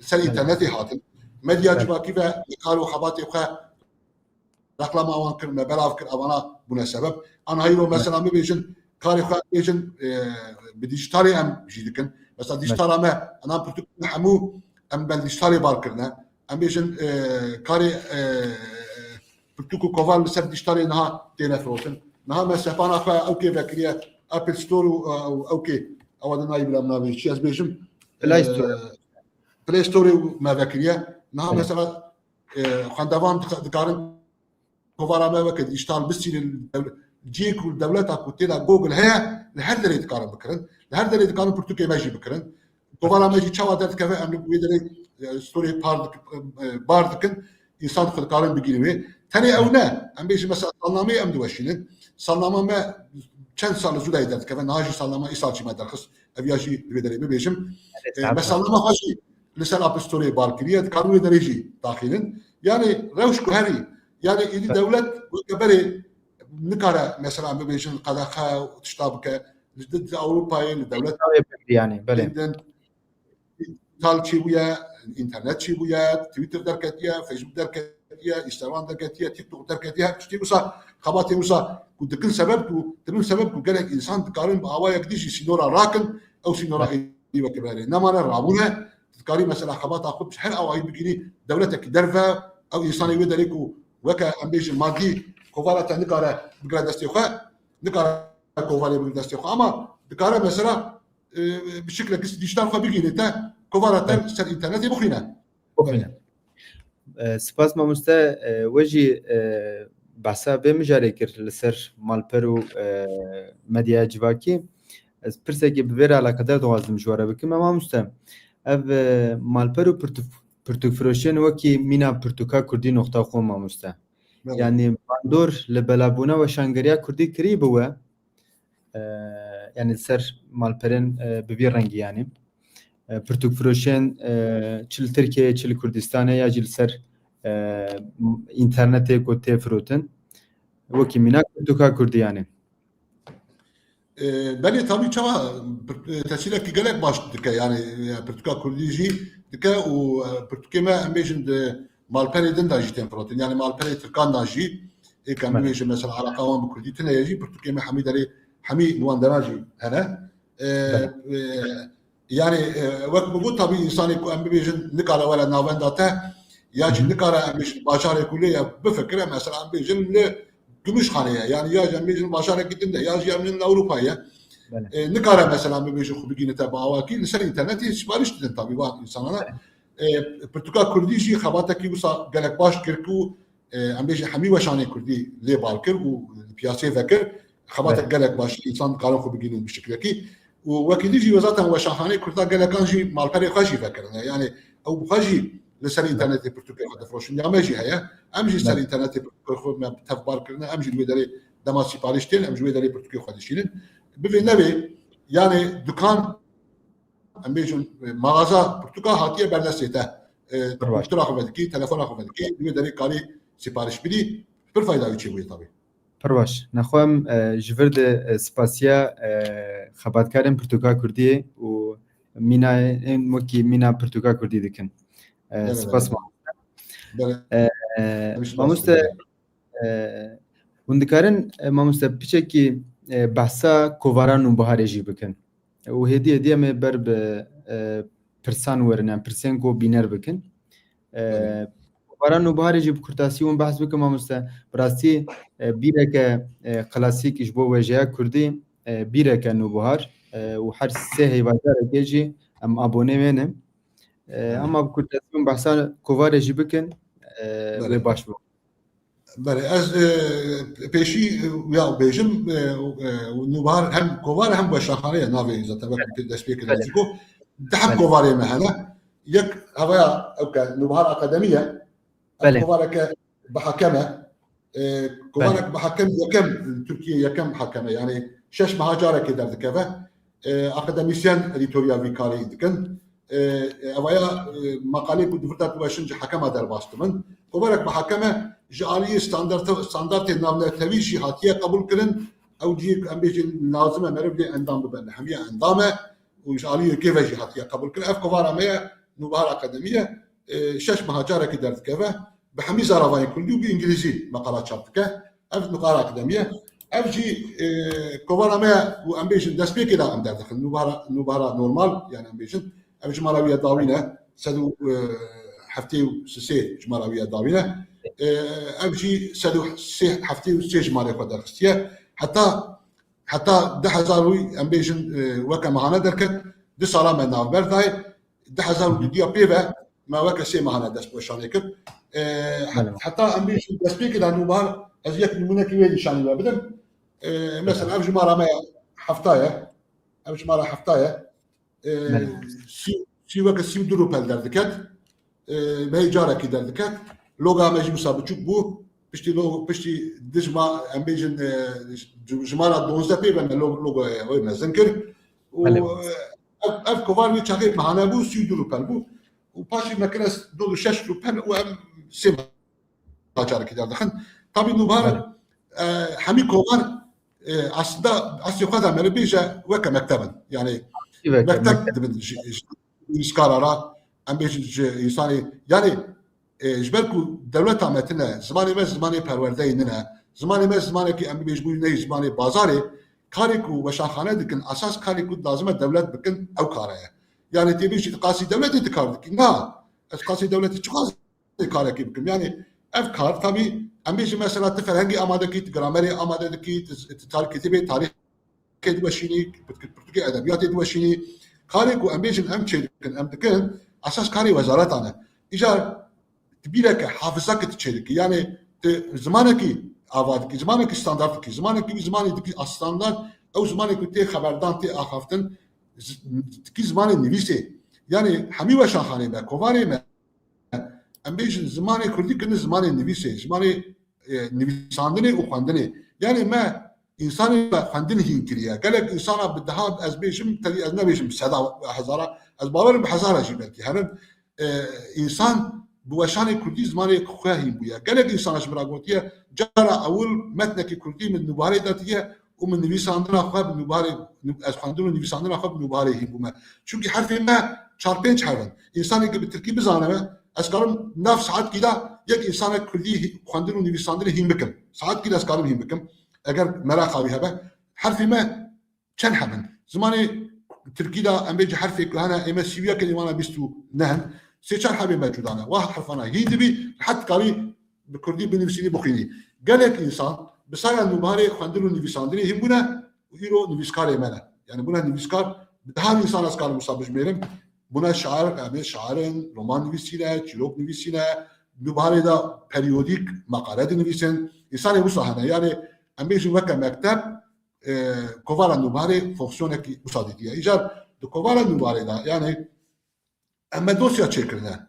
Ser Evet. înternetê hatin. Medya Evet. civakî ve kar û xebatê xwe reklama wan kir, me belav kir, evana bûne sebeb. Anha îro Evet. mesela bibêjin, karê xwe bêjin, e, bi dijitalê em jî dikin. Mesela Evet. dijitala me, enan pirtûk hemû em bel dijitalê bar kirine. Em bêjin, e, karê, e, pirtûk û kovar li ser dijitalê niha têne firotin. Niha me sepana xwe ew kê vekiriye, Apple Store û, e, û ew kê, ewa de nayî bila min navê çi ez bêjim. Play E, Store. Play Store û me vekiriye. Niha Evet. mesela, e, xwendevan dika-, dikarin kovara me weke dijital bisînin, dew-, cihê ku dewleta ku tê de Google heye, li her derê dikarin bikirin. Li her derê dikarin pirtûkê me jî bikirin. Kovara me jî çawa derdikeve, em li wê derê, e, storê par dik-, e, bar dikin, însan xwe dikarin bigîrin wê. Tenê ew ne, em bêjin mesela salnameyê em diweşînin. Salnama me çend sal li zû de derdikeve, niha jî salnama îsal jî me derxist. Ev ya jî li wê derê bibêjim. Evet, E, me estağfurullah. salnama xwe jî li ser App Storeê bar kiriye, dikarin wê derê jî daxînin. Yani rewş ku herî, yani êdî Evet. dewlet weke berê nikare mesela bibêjin qedexe û tişta bike. Li di, di Ewropayê, li dewlet Tabii, yani, belê. Digital çêbûye, înternet çêbûye, Twitter derketiye, Facebook derketiye, Instagram derketiye, TikTok derketiye, her tiştê wisa, xebatê wisa ku dikin sebeb ku, dibin sebeb ku gelek însan dikarin bi awayek dî jî sînora rakin, ew sînora Evet. êdî weke berê nemane, rabûne, dikarî mesela xebata xwe bi her awayî bigirî dewletekî derve, ew însanê wê derê ku weke em bêjin madî kovara te nikare bigire destê xwe, nikare kovarê bigire destê xwe. Ama dikare mesela, e, bi şiklekî dijital xwe bigîne te, kovara te Evet. ser înternetê bixwîne. Bixwîne. E, spas mamoste, e, we jî, e, behsa vê mijarê kir li ser malper û, e, medyaya civakî. Ez pirsekê bi vê re eleqedar dixwazim ji we re bikim. Em mamoste, ev, e, malper û pirtû-, pirtûkfiroşiyên wekî mîna pirtûka kurdî noqta com mamoste. Belê. Yanî bandor li belabûna weşangeriya kurdî kirî bi we, e, yanî li ser malperên, e, bi vî rengî yanî. E, pirtûkfiroşiyên, e, çi li Tirkiyeyê, çi li Kurdistanê ya jî li ser, e, internetê ku tê firotin. Wekî mîna pirtûka kurdî yanî. E, belê, tabî, çawa pir-, e, tesîrekî gelek baş dike, yanî, e, pirtûka kurdî jî dike û, e, pirtûkê me, em bêjin, di malperê din de jî tên firotin. Yanî malperê tirkan de jî, ê, em Belê. bibêjin, mesela, eleqa wan bi kurdî tune ye jî, pirtûkê me hemî derê, hemî li wan deran jî hene. E, Belê. e, yanî, e, wek min got, tabî, însanê ku em bibêjin nikare were navenda te, ya jî Hı hı. nikare, em bêjin, bajarê ku lê ye bifikire, mesela, em bêjin li Gümüşhane ye, yanî ya jî em bêjin bajarekî din de, ya jî em bêjin li Ewropa ye. Belê. E, nikare, mesela, bibêjin xwe bigîne te bi awakî, li ser înternetê sipariş didin, tabî, van însanana. Belê. E, pirtûka kurdî jî xebatekî wisa gelek baş kir ku, e, em bêjin hemî weşanê kurdî lê bal kir û li piyasê vekir. Xebatek Belê. gelek baş, însan dikarin xwe bigînin bi şiklekî. Û wekî din jî zaten weşanxaneyê kurda gelekan jî malperê xwe jî vekirine. Yanî ew bi xwe jî li ser Belê. înternetê pirtûkê xwe difiroşin. Ya me jî heye. Em jî ser Belê. înternetê pirtûkê xwe me tevbar kirine. Em jî li wê derê dema sipariş tên, em ji wê derê pirtûkê xwe dişînin. Bivê nevê, yanî dukan, em bêjin, e, mağaza pirtûka hatiye berdestê te. E, Pir baş. Komputera xwe vedikî, telefona xwe vedikî, di wê derê karî sipariş bidî. Pir fayda wî çêbûye tabî. Pir baş. Nexwe em, e, ji vir de, e, spasiya, e, xebatkarên pirtûka kurdiyê û mînayên wekî mîna pirtûka kurdî dikin. E, Belê, spas belê. mamoste. Belê. E, e, Em spas mamoste, dikin. e, hûn dikarin, e, mamoste, piçekî, e, behsa kovara Nûbiharê jî bikin. Û hêdî hêdî em ê ber bi, e, pirsan werin, yan pirsên ku bîner bikin. E, Belê. Kovara Nûbiharê jî bi kurtasî hûn behs bikin, mamoste. Bi rastî, e, bîreke, e, klasîk ji bo wêjeya kurdî, e, bîreke Nûbihar, e, û her sê heyvacarekê jî em abonê wê ne. E, Belê. Hema bi kurtasî hûn behsa kovarê jî bikin, e, Belê. wê baş bû. Belê, ez, e, pêşî, e, ya bêjim, e, e, Nûbihar hem kovar hem weşanxane ye navê zaten wek Belê. destpêkê Belê. de got. Di heb Belê. kovarê me hene. Yek heveya ew ke Nûbihar Akademî ye. Ev Belê. kovareke bi hekem e. E, kovarek Belê. bi hekem yekem, Tirkiye yekem hekem e. Yani şeş meha carekê derdikeve. E, akademisyen edîtoriya vî karî dikin. E, e, evaya, e, maqalê ku di vir de diweşin ji hekema derbas dibin. Kovarek bi hekeme ji aliyê standart-, standartê navnetewî jî hatiye qebûl kirin. Ew cihê ku em bêjin lazim e meriv lê endam bibe, li hemiya endam e û ji aliyê yekê ve jî hatiye qebûl kirin. Ev kovara me ye, Nûbihar Akademî ye. E, şeş meha carekê derdikeve. Bi hemî zaravayên kurdî û bi îngilîzî meqala çap dike. Ev Nûbihar Akademî ye. Ev jî, e, kovara me ye û em bêjin destpêkê de em derdixin. Nûbihara, Nûbihara normal, yani em bêjin. Ev jimara wî ya dawîn e. Sed û heftê û sê jimara wî ya dawîn e. E, ev jî sed û heftê û sê jimarê xwe derxistiye. Heta, heta du hezar û, em bêjin, e, weke mehane derket, du sala me navber dayê. Du hezar û duduya pê ve me weke sê mehane dest bi weşanê kir. E, Belê. heta em bêjin destpêkê de Nûbihar, ez yek nimûnekî wê nîşanî we bidim. E, mesela ev jimara me hefta ye. Ev jimara hefta ye. E, Belê. sî, sî weke sî û du rûpel derdiket. E, me carekî derdiket. Loga me jî wisa biçûk bû. Piştî lo-, piştî dijma, em bêjin, e, ji-, jimara duwazdeh pê ve me lo-, logoya wê mezin kir. Û, Belê. e, ev, ev kovar wê çaxê mehane bû, sî û du rûpel bû. Û paşê me kire dod û şeş rûpel û em sê meha carekî derdixin. Tabî Nûbihar, Belê. e, hemî kovar, e, aslında eslê xwe de me bêje weke mekteb in. Yani Weke mekteb mekteb. dibin ji, ji nivîskara re, em bêjin ji însanê, yani, e, ji ber ku dewleta me tune, zimanê me zimanê perwerdeyê nine, zimanê me zimanekî em bibêjin bû neyê zimanê bazarê, karê ku weşanxane dikin, esas karê ku lazim e dewlet bikin, ew kare ye. Yani tê bêjî qasî dewletê tu kar dikî. Na, ez qasî dewletê çiqas karekî bikim. Yani ev kar tabî em bêjin mesela tu ferhengê amade dikî, tu gramerê amade dikî, tu, tu tar-, kitêbê tarîxê diweşînî, pirtû-, pirtûkê edebiyatê diweşînî. Karê ku em bêjin em çêdikin, em dikin, esas karê wezaretan e. Îcar tu bîreke hafizakê tu çêdikî. Yani tu zimanekî ava dikî, zimanekî standart dikî, zimanekî wî zimanê dikî standart, ew zimanê ku tê xeberdan, tê axaftin, z-, dikî zimanê nivîsê. Yani hemî weşanxanê me, kovarê me, em bêjin zimanê kurdî kirine zimanê nivîsê, zimanê e, nivîsandinê û xwendinê. Yanî me însanê me xwendin hîn kiriye. Gelek însana bi deha ez bêjim, tevî ez nebêjim seda hezara, ez bawerim bi hezara jî belkî herin. E, însan bi weşanê kurdî zimanê xwe hîn bûye. Gelek însana ji min re gotiye, cara ewil metnekî kurdî min nûbarê datiye û min nivîsandina xwe bi nûbarê, ez xwendin û nivîsandina xwe bi nûbarê hîn bûme. Çunkî herfê me çar pênc herf in. Însanê ki bi tirkî bizane me, ez karim nav saetkî de yek însanek kurdî hî-, xwendin û nivîsandinê hîn bikim. Saetkî de ez karim hîn bikim. Eger meraqa wî hebe, herfê me çend heb in? Zimanê tirkî de em bêjî herfê ku hene, ê me sî û yek in, ê wana bîst û neh in. Sê çar hebê me cuda ne. Wa herfana hîn dibî, rehet dikarî bi kurdî binivîsînî, bixwînî. Gelek însan bi saya nûbarê xwendin û nivîsandinê hîn bûne û îro nivîskarê me ne. Yani bûne nivîskar, bi dehan însan ez karim wisa bijmêrim. Bûne şair, em ê şair in, roman nivîsîne, çîrok nivîsîne, nûbarê de periyodîk, meqale dinivîsin. Însanê wisa hene. Yani em bêjin weke mekteb, e, kovara nûbarê fonksiyonekî wisa dîtiye. Îcar di kovara nûbarê de, yani em me dosya çêkirine.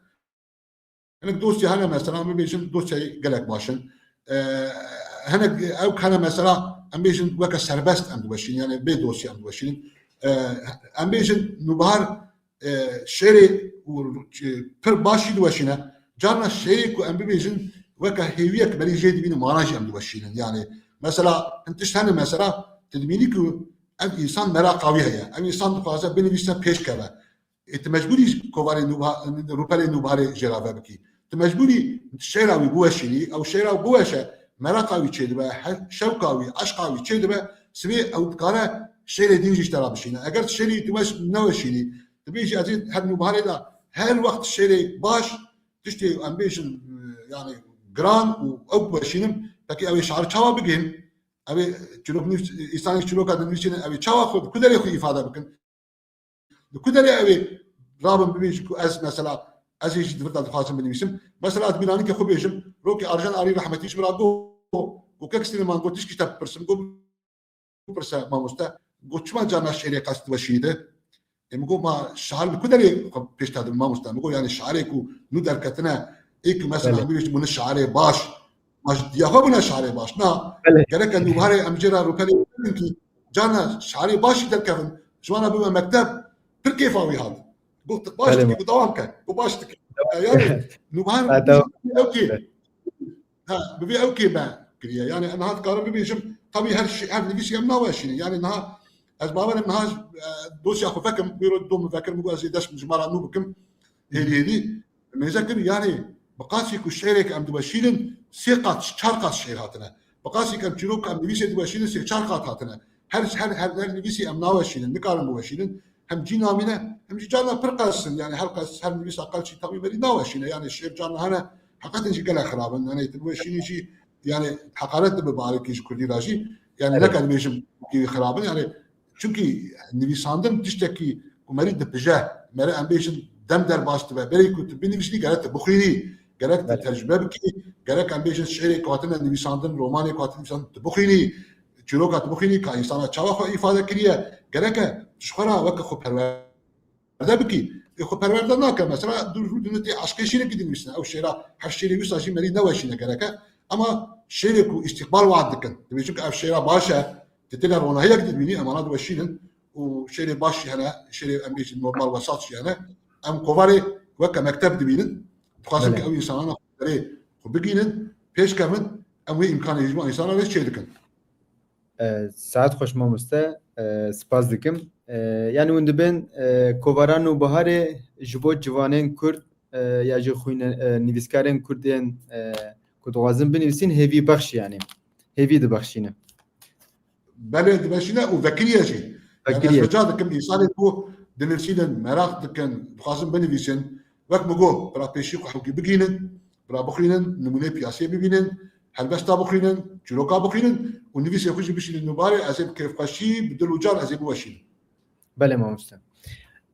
Hinek dosya hene mesela, em bibêjin dosyayê gelek baş in. E, hinek ew hene mesela, em bêjin weke serbest em diweşînin, yani bê dosya em diweşînin. E, em bêjin nûbahar, e, şêrê û, e, pir baş jî diweşîne. Carna şêrê ku em bibêjin weke hêviyek berî jê dibînin, mana jî em diweşînin. Yani mesela hin tişt hene mesela, tu dibînî ku ev însan meraqa wî heye. Ev însan dixwaze binivîse pêş keve. Ê, tu mecbûrî kovarê nûba-, rûpelê nûbarê jê re vebikî. Tu mecbûrî şêra wî biweşînî, ew şêra biweşe, meraqa wî çêdibe, he-, şewqa wî, eşqa wî çêdibe, sibê ew dikare şêrê din jî ji te re bişîne. Eger tu şêrî tu weş-, neweşînî, tu bêjî ez ê her nûbarê de her wext şêrê baş, tiştê em bêjin, e, yani giran û ew biweşînim, pekî ew ê şair çawa bigihîn? Ew ê çîrok nivîs-, însanê çîroka dinivîsînin, ew ê çawa xwe, bi ku derê xwe îfade bikin? Li ku derê ew ê rabin bibêjin ku ez mesela, ez ê jî di vir de dixwazim binivîsim. Mesela ez bîranîkê xwe bêjim, rokê Arjen Arî rehmetî ji min re got, got, Kek Silêman, got, tişkî te bipirsim, got, bipirse mamoste, got, çima carna şêrê qas diweşînî de? Ê, min got, ma şair li ku derê xwe pêş te dibin mamoste? Min got, yani şairê ku nû derketine, ê ku mesela Belê. em bibêjin bûne şairê baş, ma ji diya xwe bûne şairê baş. Na, Belê. gerek e nûbarê em jê re rûpelê bikin ki carna şairê baş jî derkevin, ji wan re bibe mekteb, pir kêfa wî hat. Got, baş Belê dikî, ma. got, dewam ke, got, baş dikî. Dewam Yani, ke. nûbahar Ha, dewam. ew kê. Ha, bi vê ew kê me kiriye. Yani, niha dikarim bibêjim, tabii her şey, her nivîsî em naweşînin. Yani, niha, ez bawerim niha, e, dosya xwe vekim, wê ro dom vekir, min got, ez ê dest ji me re nû bikim. Hêdî hêdî, mêze kir, yani, bi qasî ku şêrek em diweşînin, sê qat, çar qat şêr hatine. Bi qasî ku em çîrok em nivîsê diweşînin, sê çar qat hatine. Her, her, her, her nivîsî em naweşînin, nikarin biweşînin. Hem cî namîne, hem jî carna pir qels in. Yani her qels, her nivîsa qels jî tabii berî naweşîne. Yani şêr carna hene, heqeten jî gelek xirab in. Yani tu biweşînî jî, yani heqaret dibe bi alîkî ji kurdî re jî. Yani Belê. neke dibêjim ku xirab in. Yani çunkî nivîsandin tiştekî ku merî dipije, merî em bêjin dem derbas dibe. Berê ku tu binivîsînî gerek tu bixwînî, gerek tu Belê. tecrube bikî, gerek em bêjin şêrê ku hatine nivîsandin, romanê ku hatine nivîsandin tu bixwînî, çîroka tu bixwînî ka însana çawa xwe îfade kiriye, gereke tu ji xwe re weke xwe perwerde bikî. Ê xwe perwerde nake. Mesela du rû dine tê eşqê şîrekî dinivîsine. Ew şêra, her şêrê wisa jî merî neweşîne gereke. Ama şêrê ku îstîqbal we'd dikin. Dibêjin ku ev şêra baş e, tu têne ronahiyek dibînî, em ana diweşînin û şêrê baş jî hene, şêrê em bêjin normal wesat jî hene. Em kovarê weke mekteb dibînin. Dixwazin Belê. ku ew însanana xwe derê xwe bigînin, pêş kevin, em wê îmkanê ji bo însana rê çê dikin. E, saet xweş mamoste, e, spas dikim. E, yani hûn dibên, e, kovara nûbiharê ji bo ciwanên Kurd, e, ya jî xwîne-, e, nivîskarên Kurd ên, e, ku dixwazin binivîsîn hêvî bexş yani. Hêvî dibexşîne. Belê dibeşîne û vekiriye jî. Yani Vekiriye. ez rica dikim însanê ku dinivîsînin, meraq dikin, dixwazin binivîsin, wek min got, bira pêşî xwe hewkî bigînin, bira bixwînin, nimûneyê piyasê bibînin, helbesta bixwînin, çîroka bixwînin û nivîsê xwe jî bişînin nûbarê, ez ê bi kêfxweşî, bi dil û can ez ê biweşînim. Belê mamoste.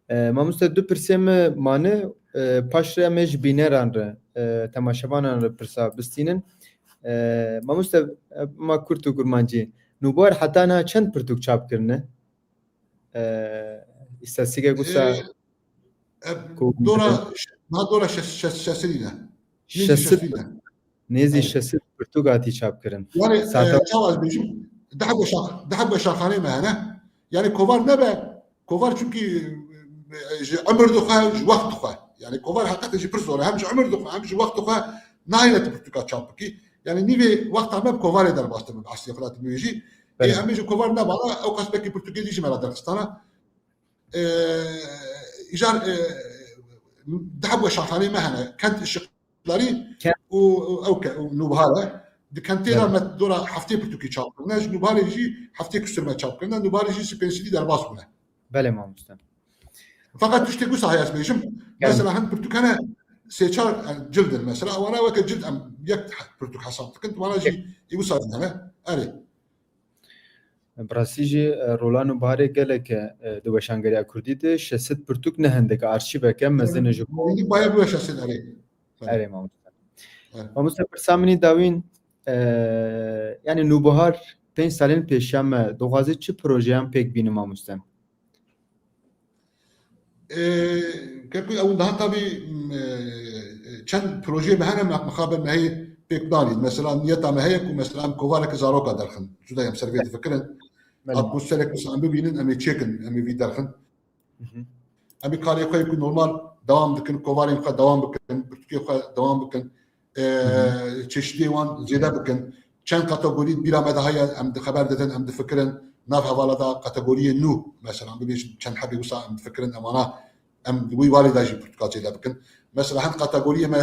E, mamoste, du pirsê me mane, e, paş re em ê ji bîneran re, e, temaşevanan re pirsa bistînin. E, mamoste, e, ma kurt û kurmancî, nûbar heta niha çend pirtûk çap kirine? E, îstatîstîkek wisa Ê, e, ku dora, niha dora şeş, şeş, şeş serî ne. Nêzî şeş sed, şeş sed ne. Nêzî Evet. şeş sed pirtûk hatî çapkirin. Yani, Sahte e, çawa ez bêjim, deh hebû şax-, deh hebû şaxanê me hene. Yani kovar nebe, kovar çünkü, e, ji emir dixwe, ji wext dixwe. Yani kovar heqete jî pir zor e. Hem ji emir dixwe, hem ji wext dixwe nahêle tu pirtûka çap bikî. Yani nîvê wexta me bi kovarê derbas dibe, bi eslê xwe de tu bêjî. Ê, Belê. em bêjin kovar nebana, ew qas belkî pirtûkê dî ji me re derxistana. E, îcar, e, deh hebû şaxanê me hene. Kent Işıkları Kent- û, û ew ke, û Nûbihar e. Di kentê de Belê. me dora heftê pirtûkî çap kirine. Ji Nûbiharê jî heftê kusur me çap kirine. Nûbiharê jî sipênsîdî derbas bûne. Belê mamoste. Feqet tiştek wisa heye ez bêjim. Gelin. Mesela hin pirtûk hene sê çar, e, cild in mesela. Wana weke cild em yek pirtûk hesab dikin. Wana jî Yek. ê wisa hene. Erê. Bi rastî jî, e, rola Nûbiharê gelek e, e, di weşangeriya kurdî de şeş sed pirtûk ne hindek e, arşîveke mezin e ji bo Hindî baye bibe şeş sed erê. Erê mamoste. Evet. Mamoste, pirsa min î dawîn, e, yani Nûbihar pênc salên pêşiya me dixwaze çi projeyan pêk bîne mamoste? E, Keko ew daha tabii, m, e, çend proje me hene me mixabe me hê pêk danîn. Mesela niyeta me heye ku mesela em kovareke zaroka derxin. Cuda em ser vê difikirin. Belê. Atmosferek wisa em bibînin, em ê çêkin, em ê vî derxin. Hı hı. Em ê karê xwe ku normal dewam dikin, kovarên xwe dewam bikin, pirtûkê xwe dewam bikin. E, Hı hı. çeşitê wan zêde bikin. Çend kategorî bîra me de heye, em di xeber didin, em difikirin. Nav hevala de kategoriyê nû, mesela, em bibêjin çend hebê wisa em difikirin, em ana, em di wî warê de jî pirtûka zêde bikin. Mesela, hin kategoriyê me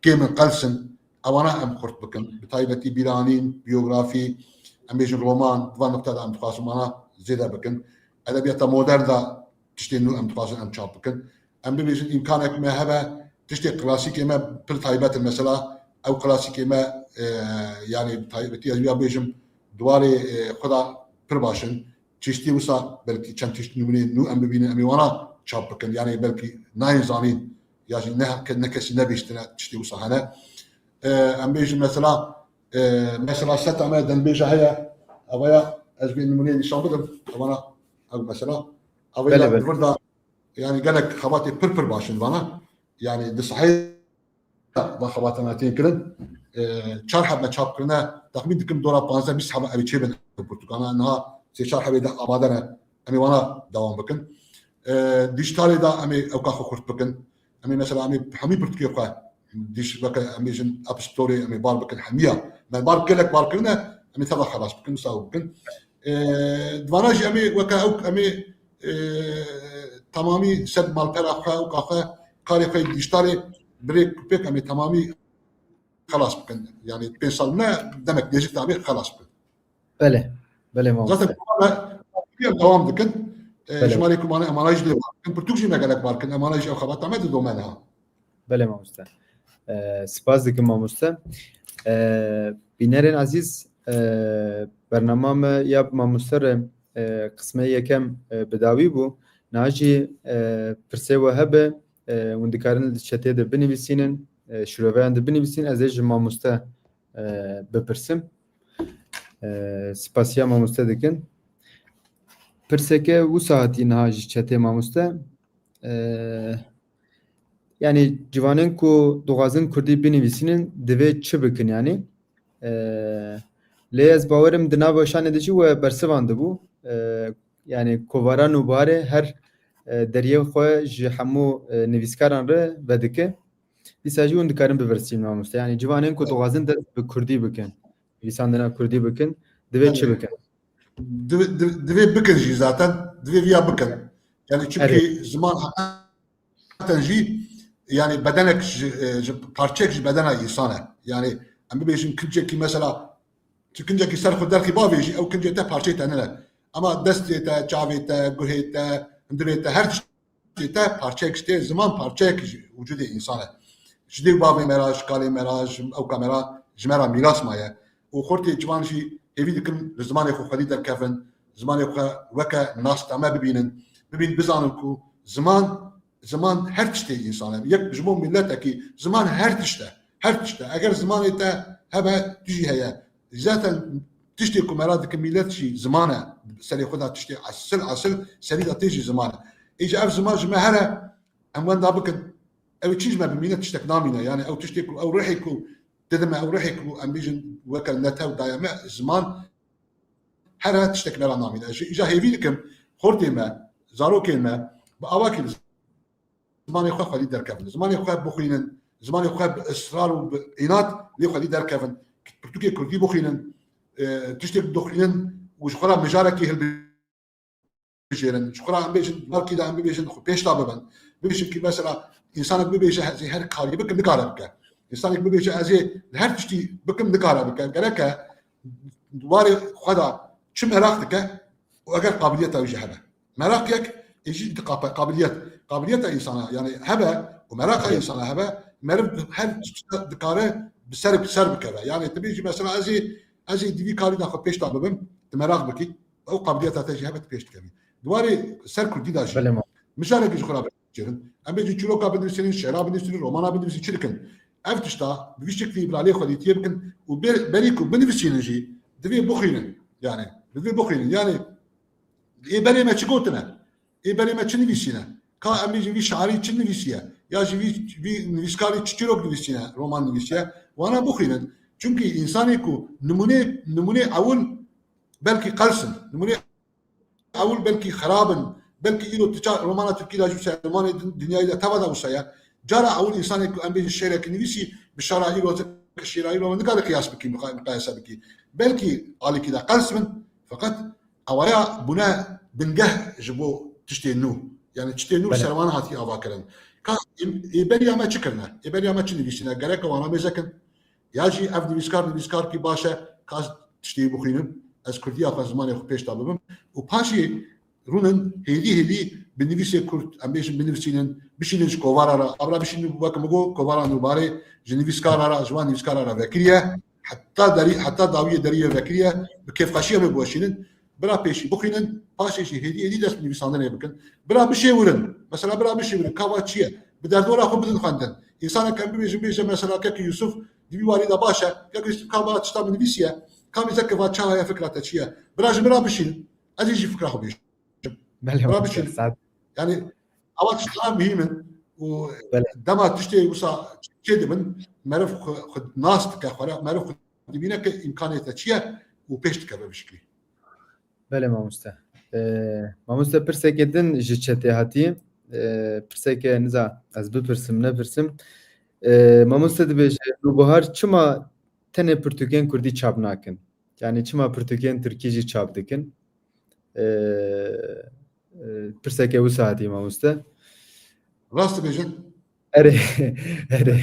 kêm in, qels in, ewana em xurt bikin. Bi taybetî bîranîn, biyografî, em bêjin roman, di van nokte de em dixwazin wana zêde bikin. Edebiyata modern de tiştê nû em dixwazin em çap bikin. Em bibêjin îmkanek me hebe, tiştê klasîkê me pir taybet in. Mesela ew klasîkê me, e, yani taybetî ez ya bêjim, di warê, e, xwe de pir baş in. Çeştî wisa belkî çend çeşt nimûneyên nû em bibînin, em ê wana çap bikin. Yani belkî nayên zanîn ya jî ne, ne kesî nebihîstine tiştê wisa hene. E, em bêjin mesela, e, mesela seta me dengbêja heye, ev ya ez vê nimûneyê nîşan bidim. Ewana ew mesela, ev Belê, ya belê. li vir de yani gelek xebatê pir pir baş in vana. Yani di sahê va xebata me tên kirin. E, çar heb me çap kirine, texmîn dikim dora panzdeh bîst heba ev ê çêbin pirtûkana. Niha sê çar hebê de amade ne. Em ê wana dewam bikin. E, dîjtalê de em ê ewka xwe xurt bikin. Em ê mesela em ê hemî pirtûkê xwe dîj weke em bêjin App Storeê em ê bar bikin hemiya. Me bar gelek bar kirine, em ê teva xelas bikin, wisa ew bikin. E, di vana jî em ê weke ew em ê, e, temamî ser malpera xwe, ewka xwe, karê xwe dîjtalê birêk pêk em ê temamî xelas bikin. Yani pênc sal ne demek nêzik tabî xelas bikin. Belê. Belê mamoste. Zaten dewam dikin. E, Belê. Ji malê ku mane emanaj lê bar bikin. Pirtûk jî me gelek bar bikin. Emanaj ew xebata me didome niha. Belê mamoste. E, spas dikim mamoste. E, bînerên ezîz, e, bernama me ya bi mamoste re, e, qismê yekem, e, bi dawî bû. Niha jî, e, pirsê we hebe, e, hûn dikarin li çetê de binivîsînin, e, şiroveyan de binivîsînin, ez ê ji mamoste, e, bipirsim. E, spasiya mamoste dikin. Pirseke wisa hatî niha ji çetê mamoste. E, yani ciwanên ku dixwazin kurdî binivîsînin divê çi bikin yani? E, lê ez bawerim di nav weşanê de jî we bersivandibû. E, yani kovara Nûbiharê her, e, deriyê xwe ji hemû, e, nivîskaran re vedike. Dîsa jî hûn dikarin bivirsîn mamoste. Yani ciwanên ku dixwazin dest bi kurdî bikin, nivîsandina kurdî bikin, divê çi Belê. bikin? Divê, div-, divê bikin jî zaten. Divê viya bikin. Yani çünkü Erê. ziman heqeten jî yani bedenek ji, e, ji parçek ji bedena însan e. Yani em bibêjin kincekî mesela tu kincekî ser xwe derxî bavêjî, ew kincê te parçeyê te nine. Ama destê te, çavê te, guhê te, hundirê te, her tiştê te parçeyek ji tê, ziman parçeyek ji wicudê însan e. Ji dê bavê me ra, ji kalê me ra, ji ewka me ra, ji me ra mîras maye. Û xortê ciwan jî hêvî dikin li zimanê xwe xwedî derkevin, zimanê xwe weke nasname bibînin, bibîn bizanin ku ziman, ziman her tiştê însan e. Yek ji bo miletekî ziman her tişt e. Her tişt e. Eger zimanê te hebe, tu jî heye. Zaten tiştê ku me ra dikin milet jî ziman e. Serê xwe de tiştê esil, esil serî de tê jî ziman e. Ê jî ev ziman ji me here, em wenda bikin. Ew çi ji me bimîne tiştek namîne. Yani ew tiştê ku, ew ruhê ku dide me, ew ruhê ku em bêjin weke netew daye me, ziman here tiştek me re namîne. Ji, îja hêvî dikim, xortê me, zarokên me, bi awakî zimanê xwe xwedî derkevin. Zimanê xwe bixwînin, zimanê xwe bi israr û bi înat lê xwedî derkevin. Pirtûkê kurdî bixwînin, e, tiştê dixwînin û ji xwe re mijarekî hilbijêrin. Ji xwe re em bêjin, balkî de em bibêjin, xwe pêş de bibin. Bibêjin ki mesela însanek bibêje, ez ê her karî bikim, nikare bike. Însanek bibêje, ez ê li her tiştî bikim, nikare bike. Gereke di warê xwe de çi meraq dike û eger qabiliyeta wî jî hebe. Meraq yek, ê jî diqape, qabiliyet. Qabiliyeta însana, yani hebe û meraqa Evet. însana hebe, meriv her tişta dikare bi ser, bi ser bikeve. Yani tu bêjî mesela ez ê, ez ê di vî karî de xwe pêş de bibim, tu meraq bikî, ew qabiliyeta te jî hebe tu pêş dikevî. Di warê ser kurdî de jî. Belê ma. Mijarekî ji xwe re biçêrin. Em bêjin çîroka binivîsînin, şêra binivîsînin, romana binivîsînin, çi dikin? Ev tişta bi vî şeklî bi alê xwedîtiyê bikin û ber-, berî ku binivîsînin jî divê bixwînin. Yani, divê bixwînin. Yani, ê berê me çi gotine? Ê berê me çi nivîsîne? Ka em bêjin vî şairî çi nivîsiye? Ya jî vî, vî nivîskarî çi çîrok nivîsîne, roman nivîsiye? Wana bixwînin. Çimkî însanê ku nimûnê, nimûnê ewil belkî qels in. Nimûnê ewil belkî xerab in. Belkî îro tu ça romana tirkî de jî wisa ye, romanê din-, dinyayê de teva de wisa ye. Cara ewil însanê ku em bêjin şêrekî nivîsî, bi şara îro, şêra îro nikare qiyas bikî, miqa-, miqayese bikî. Belkî alîkî de qels bin, feqet ewaya bûne bingeh ji bo tiştê nû. Yani tiştê nû Belê. ser wan hatî avakirin. Ka ê, ê beriya me çi kirine? Ê beriya me çi nivîsîne? Gereke wan amêze kin. Ya jî ev nivîskar, nivîskarkî baş e, ka ez tiştê wî bixwînim, ez kurdiya xwe, zimanê xwe pêş de bibim. Û paşê rûnin hêdî hêdî bi nivîsê kurd, em bêjin binivîsînin, bişînin ji kovara re. Abra bişînin wek min got, kovara Nûbarê ji nivîskara re, ji wan nivîskara re vekiriye. Heta derî, heta dawiyê deriyê vekiriye, bi kêfxweşiyê em ê biweşînin. Bira pêşî bixwînin, paşê jî hêdî hêdî dest bi nivîsandinê bikin. Bira bişêwirin. Mesela bira bişêwirin, ka va çi ye? Bi derdora xwe bidin xwendin. Însanek em bibêjin, bêje mesela kekî Yusuf di vî warî de baş e. Kekî Yusuf ka va tişta min nivîsiye. Ka bêje ke va çawa ye, fikra te çi ye? Bira ji min re bişînin. Ez ê jî fikra xwe bêjim. Belê, Bira mamoste, bişînin. saet. Yani, ewa tişta muhîm in û Belê. dema tiştê wisa çêdibin, meriv xwe, xwe nas dike xwe re, meriv xwe dibîne ke îmkanê te çi ye û pêş dikeve bi şiklî. Belê mamoste. Ee, mamoste, pirseke din ji çetê hatî. Ee, pirseke niza ez bipirsim, nepirsim. Ee, mamoste dibêje, Nûbihar çima tenê pirtûkên kurdî çap nakin? Yani çima pirtûkên tirkî jî çap dikin? Ee, e, pirseke wisa hatî mamoste. Rast dibêjin. Erê, erê.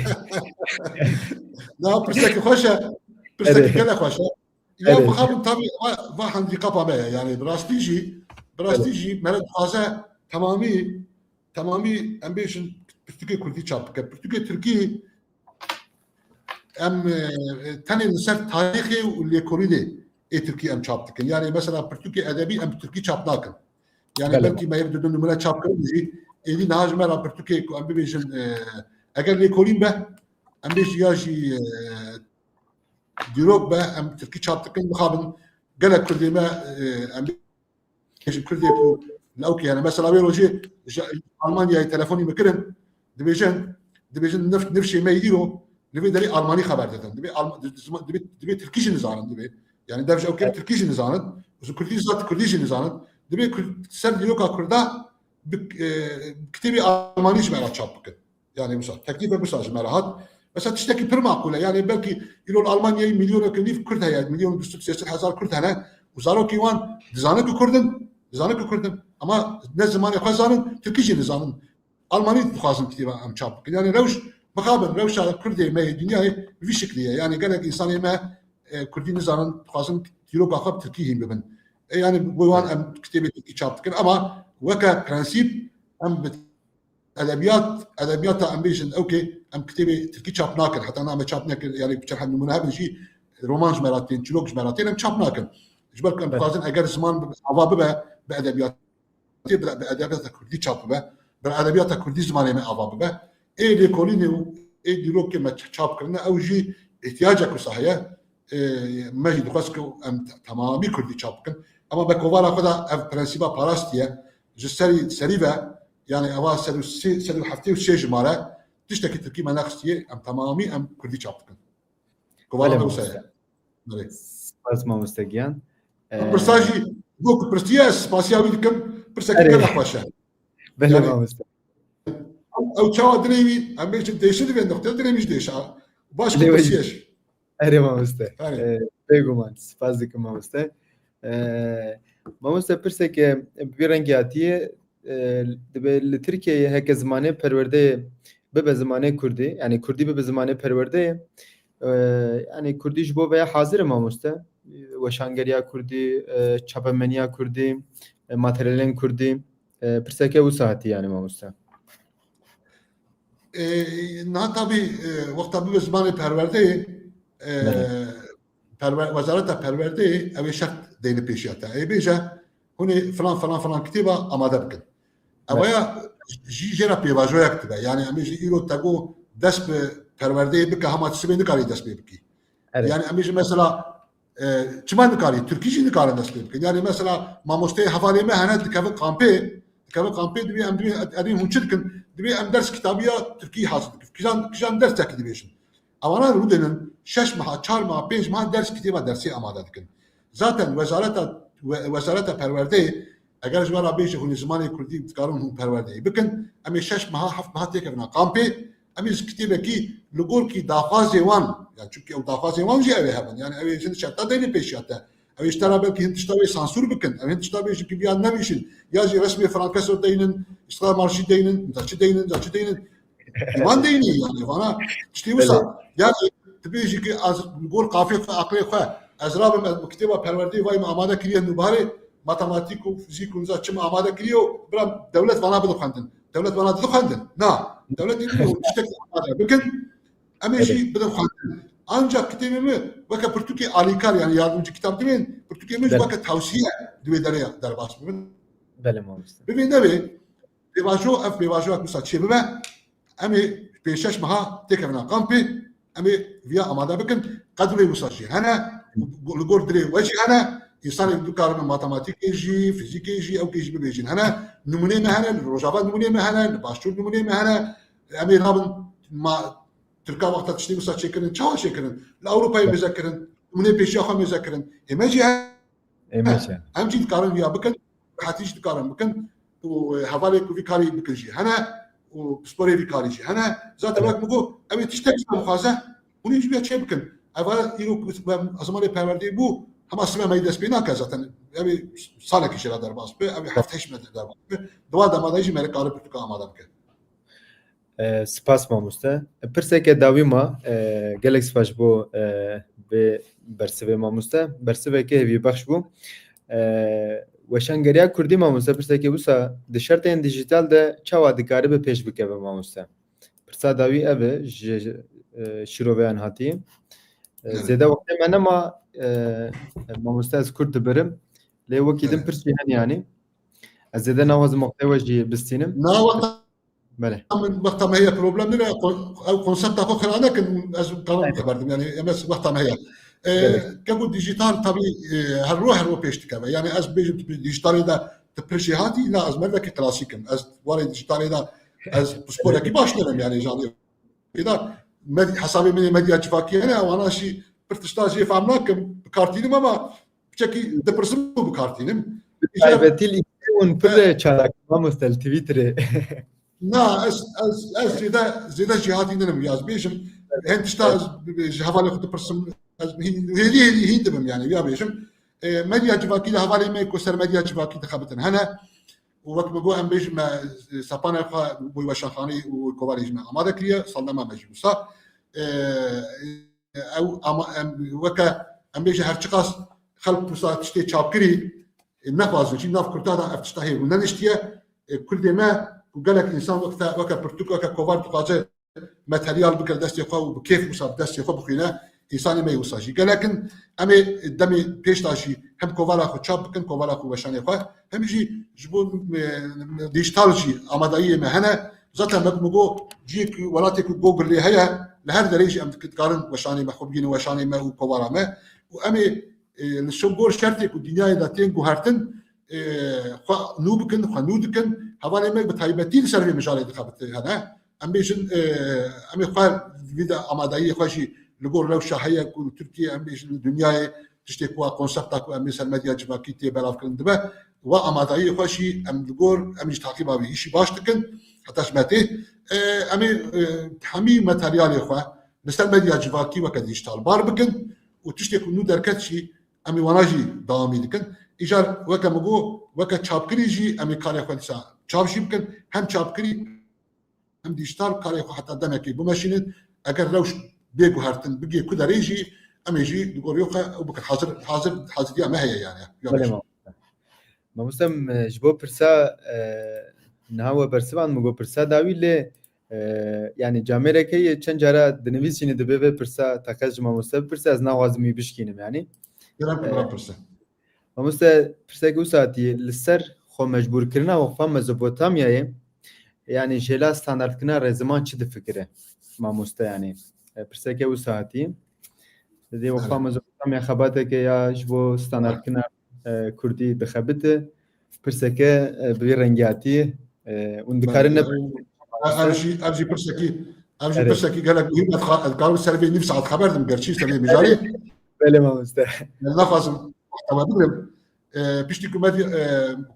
Na, pirseke xweş e. Pirseke Erê. gelek xweş e. Ya Erê. mixabin tabii va, va handîkapa me ye. Yani bi rastî jî, bi rastî Erê. jî me re dixwaze temamî, temamî em bêjin pirtûkê kurdî çap bike. Pirtûkê tirkî em, e, tenê li ser tarîxê û lêkolînê ê tirkî em çap dikin. Yani mesela pirtûkê edebî em bi tirkî çap nakin. Yani Belê. belkî me yek du du nimûne çap kirin jî, êdî niha ji me re pirtûkê ku em bibêjin, e, eger lêkolîn be, em bêjin ya jî, e, dîrok be, em tirkî çap dikin, mixabin gelek kurdê me, e, em bêjin kurdê ku li ewkê hene. Mesela wê rojê ji Almanyayê telefonî min kirin, dibêjin, dibêjin nif-, nifşê me yê îro li vê derê almanî xeber didin. Dibê Alm-, dibê, dibê tirkî jî nizanin dibê. Yani dev ji ewkê Evet. tirkî jî nizanin. Ji kurdî zat kurdî jî nizanin. Dibê kur-, ser dîroka kurda bi, e, kitêbê almanî ji me re çap bikin. Yani wisa, teklîfek wisa ji me re hat. Mesela tiştekî pir maqûl e. Yani belkî îro li Almanyayê milyoneke nîv kurd heye, milyon du sed sê sed hezar kurd hene. Û zarokên wan dizanin ku kurd in, dizanin ku kurd in. Ama ne zimanê xwe zanin, tirkî jî nizanin. Almanî dixwazin kitêba em çap bikin. Yani rewş, mixabin rewşa kurdê me yê dinyayê bi vî şiklî ye. Yani gelek însanê me, e, kurdî nizanin, dixwazin dîroka xwe bi tirkî hîn bibin. E, yani bo wan em kitêbê tirkî çap dikin. Ama weke prensîp em bi edebiyat, edebiyata em bêjin, ewkê em kitêbê tirkî çap nakin. Heta niha me çap nekir, yani çend nimûne hebin jî, roman ji me re tên, çîrok ji me re tên, em çap nakin. Ji ber ku em Evet. dixwazin eger ziman bi-, ava bibe, bi edebiyatê, bi, bi edebiyata kurdî çap bibe, bi edebiyata kurdî zimanê me ava bibe. Ê lêkolînê û ê dîrokê me ç-, çap kirine, ew jî îhtiyacek wisa heye. Ê, me jî dixwest ku em te-, temamî kurdî çap bikin. Ama me kovara xwe de ev prensîba parastiye. Ji serî, serî ve, yani eva sed û sê, sed û heftê û sê jimare, Tiştekî tirkî me nexistiye, em temamî em kurdî çap dikin. Kovara Belê, me wisa ye. Mamoste. Belê. Spas mamoste giyan. Pirsa jî, bo ku pirsiye, ez spasiya wî dikim, pirsekî Erê. Gelek xweş e. Belê Yani, mamoste. Ew çawa dilê wî, em bêjin dêşi divê noqtê, dilê wî jî dêşa. Baş Dilê wî pirsiye jî. Erê mamoste. Erê. Ee, bêguman. Spas dikim mamoste. Ee, mamoste pirseke bi vî rengî hatiye, e, dibe li Tirkiyeyê heke zimanê perwerdeyê bibe zimanê kurdî, yani kurdî bibe zimanê perwerdeyê, e, yani kurdî ji bo veya hazir e mamoste? Weşangeriya kurdî, e, çapemeniya kurdî, e, materyalên kurdî, e, pirseke wisa hatî yani mamoste. E, niha tabî, e, wexta bibe zimanê perwerdeyê, e, Belê. perwe-, Wezareta Perwerdeyê ew ê şert deyne pêşiya te. Ê bêje, hûn ê filan, filan, filan kitêba amade bikin. Belê. Ewaya jî jê re pêvajoyek dibe. Yani em ê jî îro te got dest bi perwerdeyê bike, hema tu sibê nikarî dest pê bikî. Erê. Yani em ê jî mesela, e, çima nikarî? Tirkî jî nikarin dest pê bikin. Yani mesela mamosteyê hevalê me hene dikevin kampê, dikevin kampê, divê em divê, erê hûn çi dikin? Divê em ders kitabiya tirkî hazir dikin. Kijan, kijan dersekî dibêjin. Ewana rûdinin şeş meha, çar meha, pênc meha ders kitêba dersê amade dikin. Zaten wezareta, we-, wezareta perwerdeyê, eger ji we re bêje hûn ê zimanê kurdî dikarin hûn perwerdeyê bikin, em ê şeş meha, heft meha têkevina kampê, em ê ji kitêbekî li gorkî daxwazê wan, yani çünkü ew daxwazê wan jî ew ê hebin, yani ew ê jin şerta deyne pêşiya te. Ew ê ji te re belkî hin tişta wê sansûr bikin, ew hin tişta bêjin ki biya nebêjin, ya jî resmê Frankeso deynin, Îstiklal Marşî deynin, da çi deynin, da çi deynin. Wan deynî yani vana tiştê wisa. Belê. Yani tu bêjî ki ez li gor qafê xwe, aqlê xwe, ez rabim, ez bi kitêba perwerdeyê vayî min amade kiriye nûbarê, matematîk û fizîk û niza çi min amade kiriye û bira dewlet vana bidixwendin. Dewlet vana didixwendin? Na. Dewlet ê tiştek amade bikin. Em ê Evet. jî bidin xwendin. Ancak kitêbê min weke pirtûkê alîkar, yani yardımcı kitap dibên, pirtûkê min jî Evet. weke tavsiye divê derê derbas bibin. Belê mamoste. Bibê nebê, pêvajo, ev pêvajoya wisa çê bibe, em ê pênc şeş meha têkevina kampê, em ê viya amade bikin. Qedrê wisa jî hene, li gor dilê we jî hene. Însanê dikaribin matematîkê jî, fizîkê jî, ewkê jî bibêjin hene. Nimûnê me hene, li Rojava nimûnê me hene, li Başûr nimûnê me hene. Em ê rabin ma Tirka wexta tiştê wisa çêkirin, çawa çêkirin? Li Ewropayê mêze kirin, nimûnê pêşiya xwe mêze kirin. Ê me jî hene. Ê me jî hene. Em jî dikarin viya bikin, rehetî jî dikarin bikin. Û, e, hevalê ku vî karî bikin jî hene, û pisporê vî karî jî hene. Zaten Evet. wek min got, ew ê tiştek ji me bixwaze, hûn ê jî vê çê bikin. Eva îro ku zimanê perwerdeyê bû, hema sibe me yî dest pê nake zaten. Ew ê salekî jê re derbas bi, ew ê heft heşt me derbas bi. Di wan dema de jî me rê karin pirtûka amade bike. E, spas mamoste. Pirseke dawî ma, e, gelek spas ji bo, e, vê bersivê mamoste. Bersiveke hêvîbexş bû. E, weşangeriya kurdî mamoste, pirseke wisa di şertên dijîtal de çawa dikaribe pêş bikeve mamoste? Pirsa dawî ev e, ji, e, şîroveyan hatî. E, Evet. zêde wextê me nema, e, mamoste ez kurt dibirim. Lê wekî din Evet. pirsî hene yanî. Ez zêde naxwazim wextê we jî bistînim. Na wexta Belê. Min wexta me heye problem nîne, kon-, ew konsepta xwe xira nekin, ez kanan Belê. xeber dim, yani em ez wexta me heye. E, Belê. Keko dijital tabî, e, her ro her ro pêş dikeve. Yani ez bêjim tu dijitalê de tu pir jêhatî, na ez mervekî klasîk im. Ez warê dijitalê de ez pisporekî baş nînim yani janî. Pêda med-, hesabê min ê medya civakî hene, wana jî pir tişta jê fehm nakim, bi kar tînim ama piçekî dipirsim û bi kar tînim. Taybetî li hûn pir çalak, mamoste, li Twitterê. Na, ez, ez, ez zêde, zêde jêhatî ninim, ya ez bêjim. Hin tişta ez bi, bi, ji hevalê xwe dipirsim, ez hîn, hêdî, hêdî hîn dibim, yani, ya bêjim. E, medya civakî de hevalê me ku ser medya civakî dixebitin hene. Û wek min got, em bêjin me, e, sepanê xwe bo weşanxaneyê û kovarê ji me amade kiriye, salnema me jî wisa. E, ew ama, em, weke, em bêjin her çiqas xelk wisa tiştê çapkirî, e, nexwazin jî nav kurda de ev tişta hê û neniştiye. E, kurdê me ku gelek însan wekte, weke pirtûk, weke kovar dixwaze materyal bikir destê xwe û bi kêf wisa bi destê xwe bixwîne, însanê me yê wisa jî gelek in. Em ê demê pêş de jî hem kovala xwe çap bikin, kovala xwe weşanê xwe, hem jî ji bo, e, dijital jî amadayiyê me hene. Zaten wek min got, cihê ku, welatê ku Google lê heye, li her derê jî em dikarin weşanê me xwe bigihînin weşanê me û kovala me. Û em ê, e, li şo gor şertê ku dinyayê de tên guhertin, e, xwe nû bikin, xwe nû dikin. Hevalê me bi taybetî li ser vê mijarê dixebite hene. em bêjin, e, em ê xwe vî de amadeyiyê xwe jî li gor rewşa heye ku li Tirkiye, em bêjin, li dinyayê tiştê ku a konsepta ku em ê ser medya civakî tê belavkirin dibe, wa amadeyiyê xwe jî em li gor, em jî takîba vî îşî baş dikin, heta ji me tê. E, em ê, e, hemî materyalê xwe li ser medya civakî weke dîjîtal bar bikin û tiştê ku nû derket jî em ê wana jî dewamî dikin. Îcar weke min got, weke çapkirî jî em ê karê xwe dîsa çap jî bikin. Hem çapkirî, hem dîjîtal karê xwe heta demekê bimeşînin. Eger rewş bê guhertin bigê ku derê jî, em ê jî li gorî xwe ew bikin. Hazir, hazir, haziriya me heye yani. Ya Belê bêjin. Mamoste. Mamoste, em, ji bo pirsa, e, niha we bersivan, min got pirsa dawî lê, e, yani camêreke yê çend cara dinivîsînî dibê vê pirsa teqez ji mamoste bipirse, ez naxwazim wî bişkînim yani. Gerek E, bira pirse. Mamoste, pirsek wisa hatî, li ser xwe mecbûrkirina Weqfa Mezopotamyayê, yani jêla standardkirina rêziman çi difikire mamoste yani? E, pirseke wisa hatî. Dê Weqfa Mezopotamya xebateke ya ji bo standardkirina, e, kurdî dixebite. Pirseke, e, bi vî rengî hatî, e, hûn dikarin ne Ev, ev jî, ev jî pirsekî, ev jî Erê. pirsekî gelek muhîm e. Dixwa-, dikarim ser vê nîv saet xeber dim, gerçî ser vê mijarê. Belê mamoste. Ez naxwazim wexta we bigrim. E, piştî ku me, e,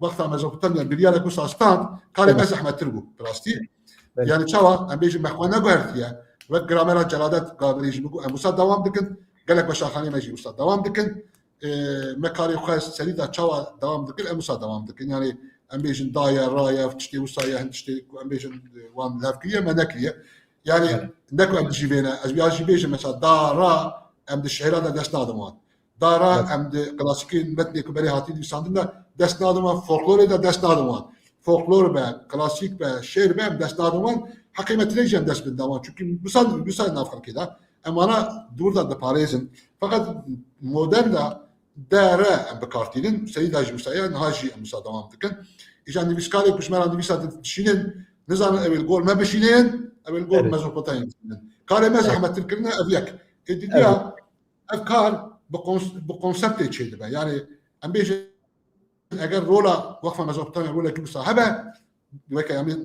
wexta Mezopotamya biryarek wisa stand, karê Belê. me zehmettir bû, bi rastî. Belê. Yani çawa, em bêjin me xwe neguhertiye. Wek gramera Celadet Gavirî jî min got, em wisa dewam dikin. Gelek weşanxaneyê me jî wisa dewam dikin. E, me karê xwe serî de çawa dewam dikin, em wisa dewam dikin. Yani em bêjin daye, raye, tiştê wisa ye, hin tiştê ku em bêjin, e, wan lev kiriye, me nekiriye. Yani Evet. ne ku em dijî vê ne, ez ya jî bêjim, mesela da, ra, em di şehra de dest nadin wan. Da, ra, Evet. em di klasîkên metnê ku berê hatî nivîsandin de dest nadin wan, folklorê de dest nadin wan. Folklor be, klasîk be, şêr be, em dest nadin wan. Heqê me tine jî em dest bin da wan. Çünkü wisa, wisa nav xelkê de. Em wana dûr de diparêzin. Feqet modern de de re em bi kar tînin. Serî de jî wisa ye, niha jî em wisa dewam dikin. Îja nivîskarê ku ji me re nivîsa di-, dişînin, nizanin ew ê li gor me bişînin, ew ê li gor Evet. Mezopotamya bişînin. Karê me Evet. zehmettir kirine ev yek. Ê didiya, Evet. ev kar bi kons-, bi konseptê çêdibe. Yani em bêjin eger rola Weqfa Mezopotamya rolekî wisa hebe, weke em ê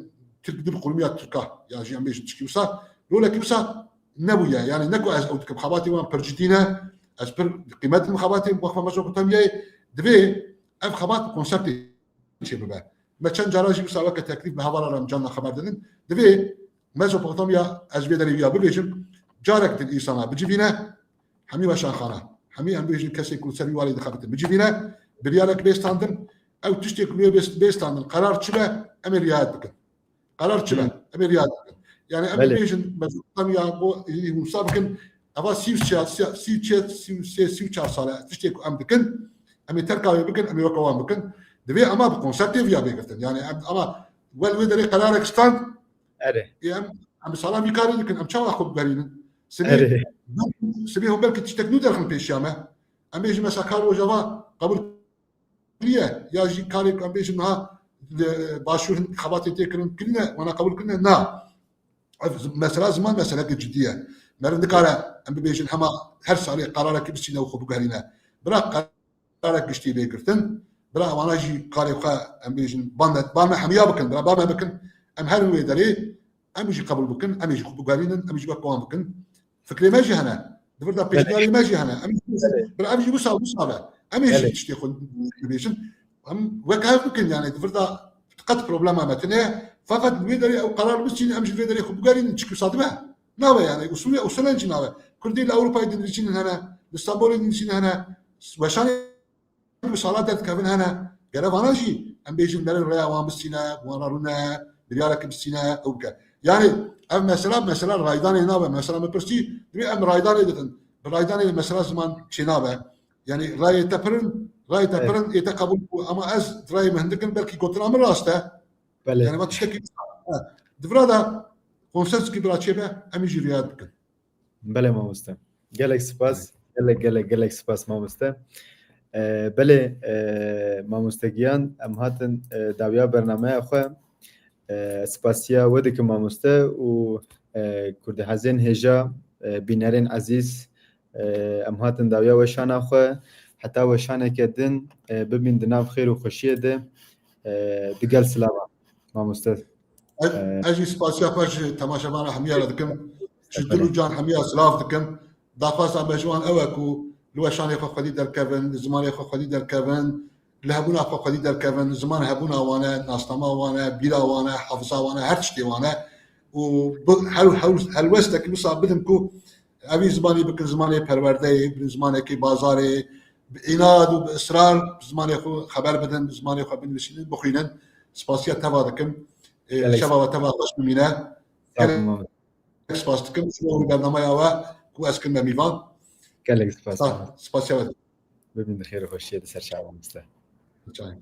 Tirk dib qurmiya Tirka ya jî em bêjin tişkî wisa, rolekî wisa nebûye. Yani ne ku ez ew dikim, xebatê wan pir cidî ne, ez pir qîmet didim xebatê Weqfa Mezopotamyayê, divê ev xebat bi konseptê çêbibe. Me çend cara jî wisa weke teklîf bi hevala re em carna xeber didin. Divê Mezopotamya, ez vê derê ya bibêjim, carek din însana bicivîne, hemî weşanxana, hemî em bêjin kesê ku li ser wî walê dixebitin bicivîne, biryarek bê standin, ew tiştê ku wê bê, bê standin, qerar çi be, em ê riayet bikin. Qerar çi be, Hı. em ê riayet bikin. Yani em Belê. bêjin, Mezopotamya bo, hûn wisa bikin, eva sî û çar, sî, sî û çar, sî û sê, sî û çar sal e, tiştê ku em dikin, em ê terka wê bikin, em ê weke wan bikin. Divê ema bi konseptê viya bê girtin. Yani em, ama wel wê derê qerarek stand, Erê. ê em, em bi salan vî karê dikin, em çawa xwe bigerînin? Sibê, Erê. sibê hûn belkî tiştek nû derxin pêşiya me. Em bêjin mesela kar Rojava qebûl kiriye, ya jî karê ku em bêjin niha li Başûr hin xebatê tê kirin kirine, wana qebûl kirine, na. Ev z-, mesela ziman meseleke cidî ye. Meriv nikare em bibêjin hema her salê qerarekî bisîne û xwe biguherîne. Bira qerarek giştî bê girtin. Bira wana jî karê xwe em bêjin ban me, ban me hemiya bikin, bira ban me bikin. Em herin wê derê, em jî qebûl bikin, em jî xwe biguherînin, em jî wek wan bikin. Fikrê me jî hene. Di vir de Belê. pêşniyarê me jî hene. Em jî, Belê. bira em jî wisa, wisa be. Em ê jî Belê. tiştê xwe bibêjin. Em wek hev bikin, yani di vir de qet problema me tune ye. Feqet li wê derê ew qerar bisînin, em jî li wê derê xwe bigerînin, çi wisa dibe. Nabe yani, usulê, usulen jî nabe. Kurdî li Ewropayê dinivîsînin hene, li Stenbolê dinivîsînin hene, weşanê bi sala derdikevin hene. Gere vana jî, em bêjin, derin rêya wan bisîne, wan re rûne, biryareke bisîne, ew bike. Yani, ev mesela, mesela raydanê nabe, mesela me pirsî, divê em raydanê didin. Bi raydanê mesela ziman çênabe. Yani rayê te pirin, rayê te Evet. pirin, ê te qebûl bû. Ama ez rayê min hindik in, belkî gotina min rast e. Belê. Yani va tiştekî, ha. Di vira de konsenskî bira çêbe, em jî riayet bikin. Belê mamoste. Gelek spas. Belê. Gelek, gelek, gelek spas mamoste. Ee, belê, e, mamoste Giyan, em hatin, e, dawiya bernameya xwe. E, spasiya we dikim mamoste û, e, kurdihezên hêja, e, bînerên ezîz, e, em hatin dawiya weşana xwe. Heta weşaneke din, e, bibîn di nav xêr û xweşiyê de, e, digel silava mamoste. Ez, ez jî spasiya xwe ji temaşevana hemiya re dikim. Ji dil û can hemiya silav dikim. Daxwaza me ji wan ew e ku li weşanê xwe xwedî derkevin, li zimanê xwe xwedî derkevin, li hebûna xwe xwedî derkevin, ziman hebûna wan e, nasnama wan e, bîra wan e, hafiza wan e, her tiştê wan e. Û bi, her, her, helwestekî wisa bidin ku evî zimanî bikin zimanê perwerdeyê, bikin zimanekî bazarê, bi înad û bi israr zimanê xwe xeber bidin, bi zimanê xwe binivîsînin, bixwînin. Spasiya teva dikim. Ê, Gelek şeva we teva xweş bimîne. Sağ olun. Gelek spas dikim. Ji bo bernameya we ku ez kirime mîvan. Gelek spas. Sağ, spasiya we. Bibîn bi xêr û xweşiyê di ser çavan biste. Çay.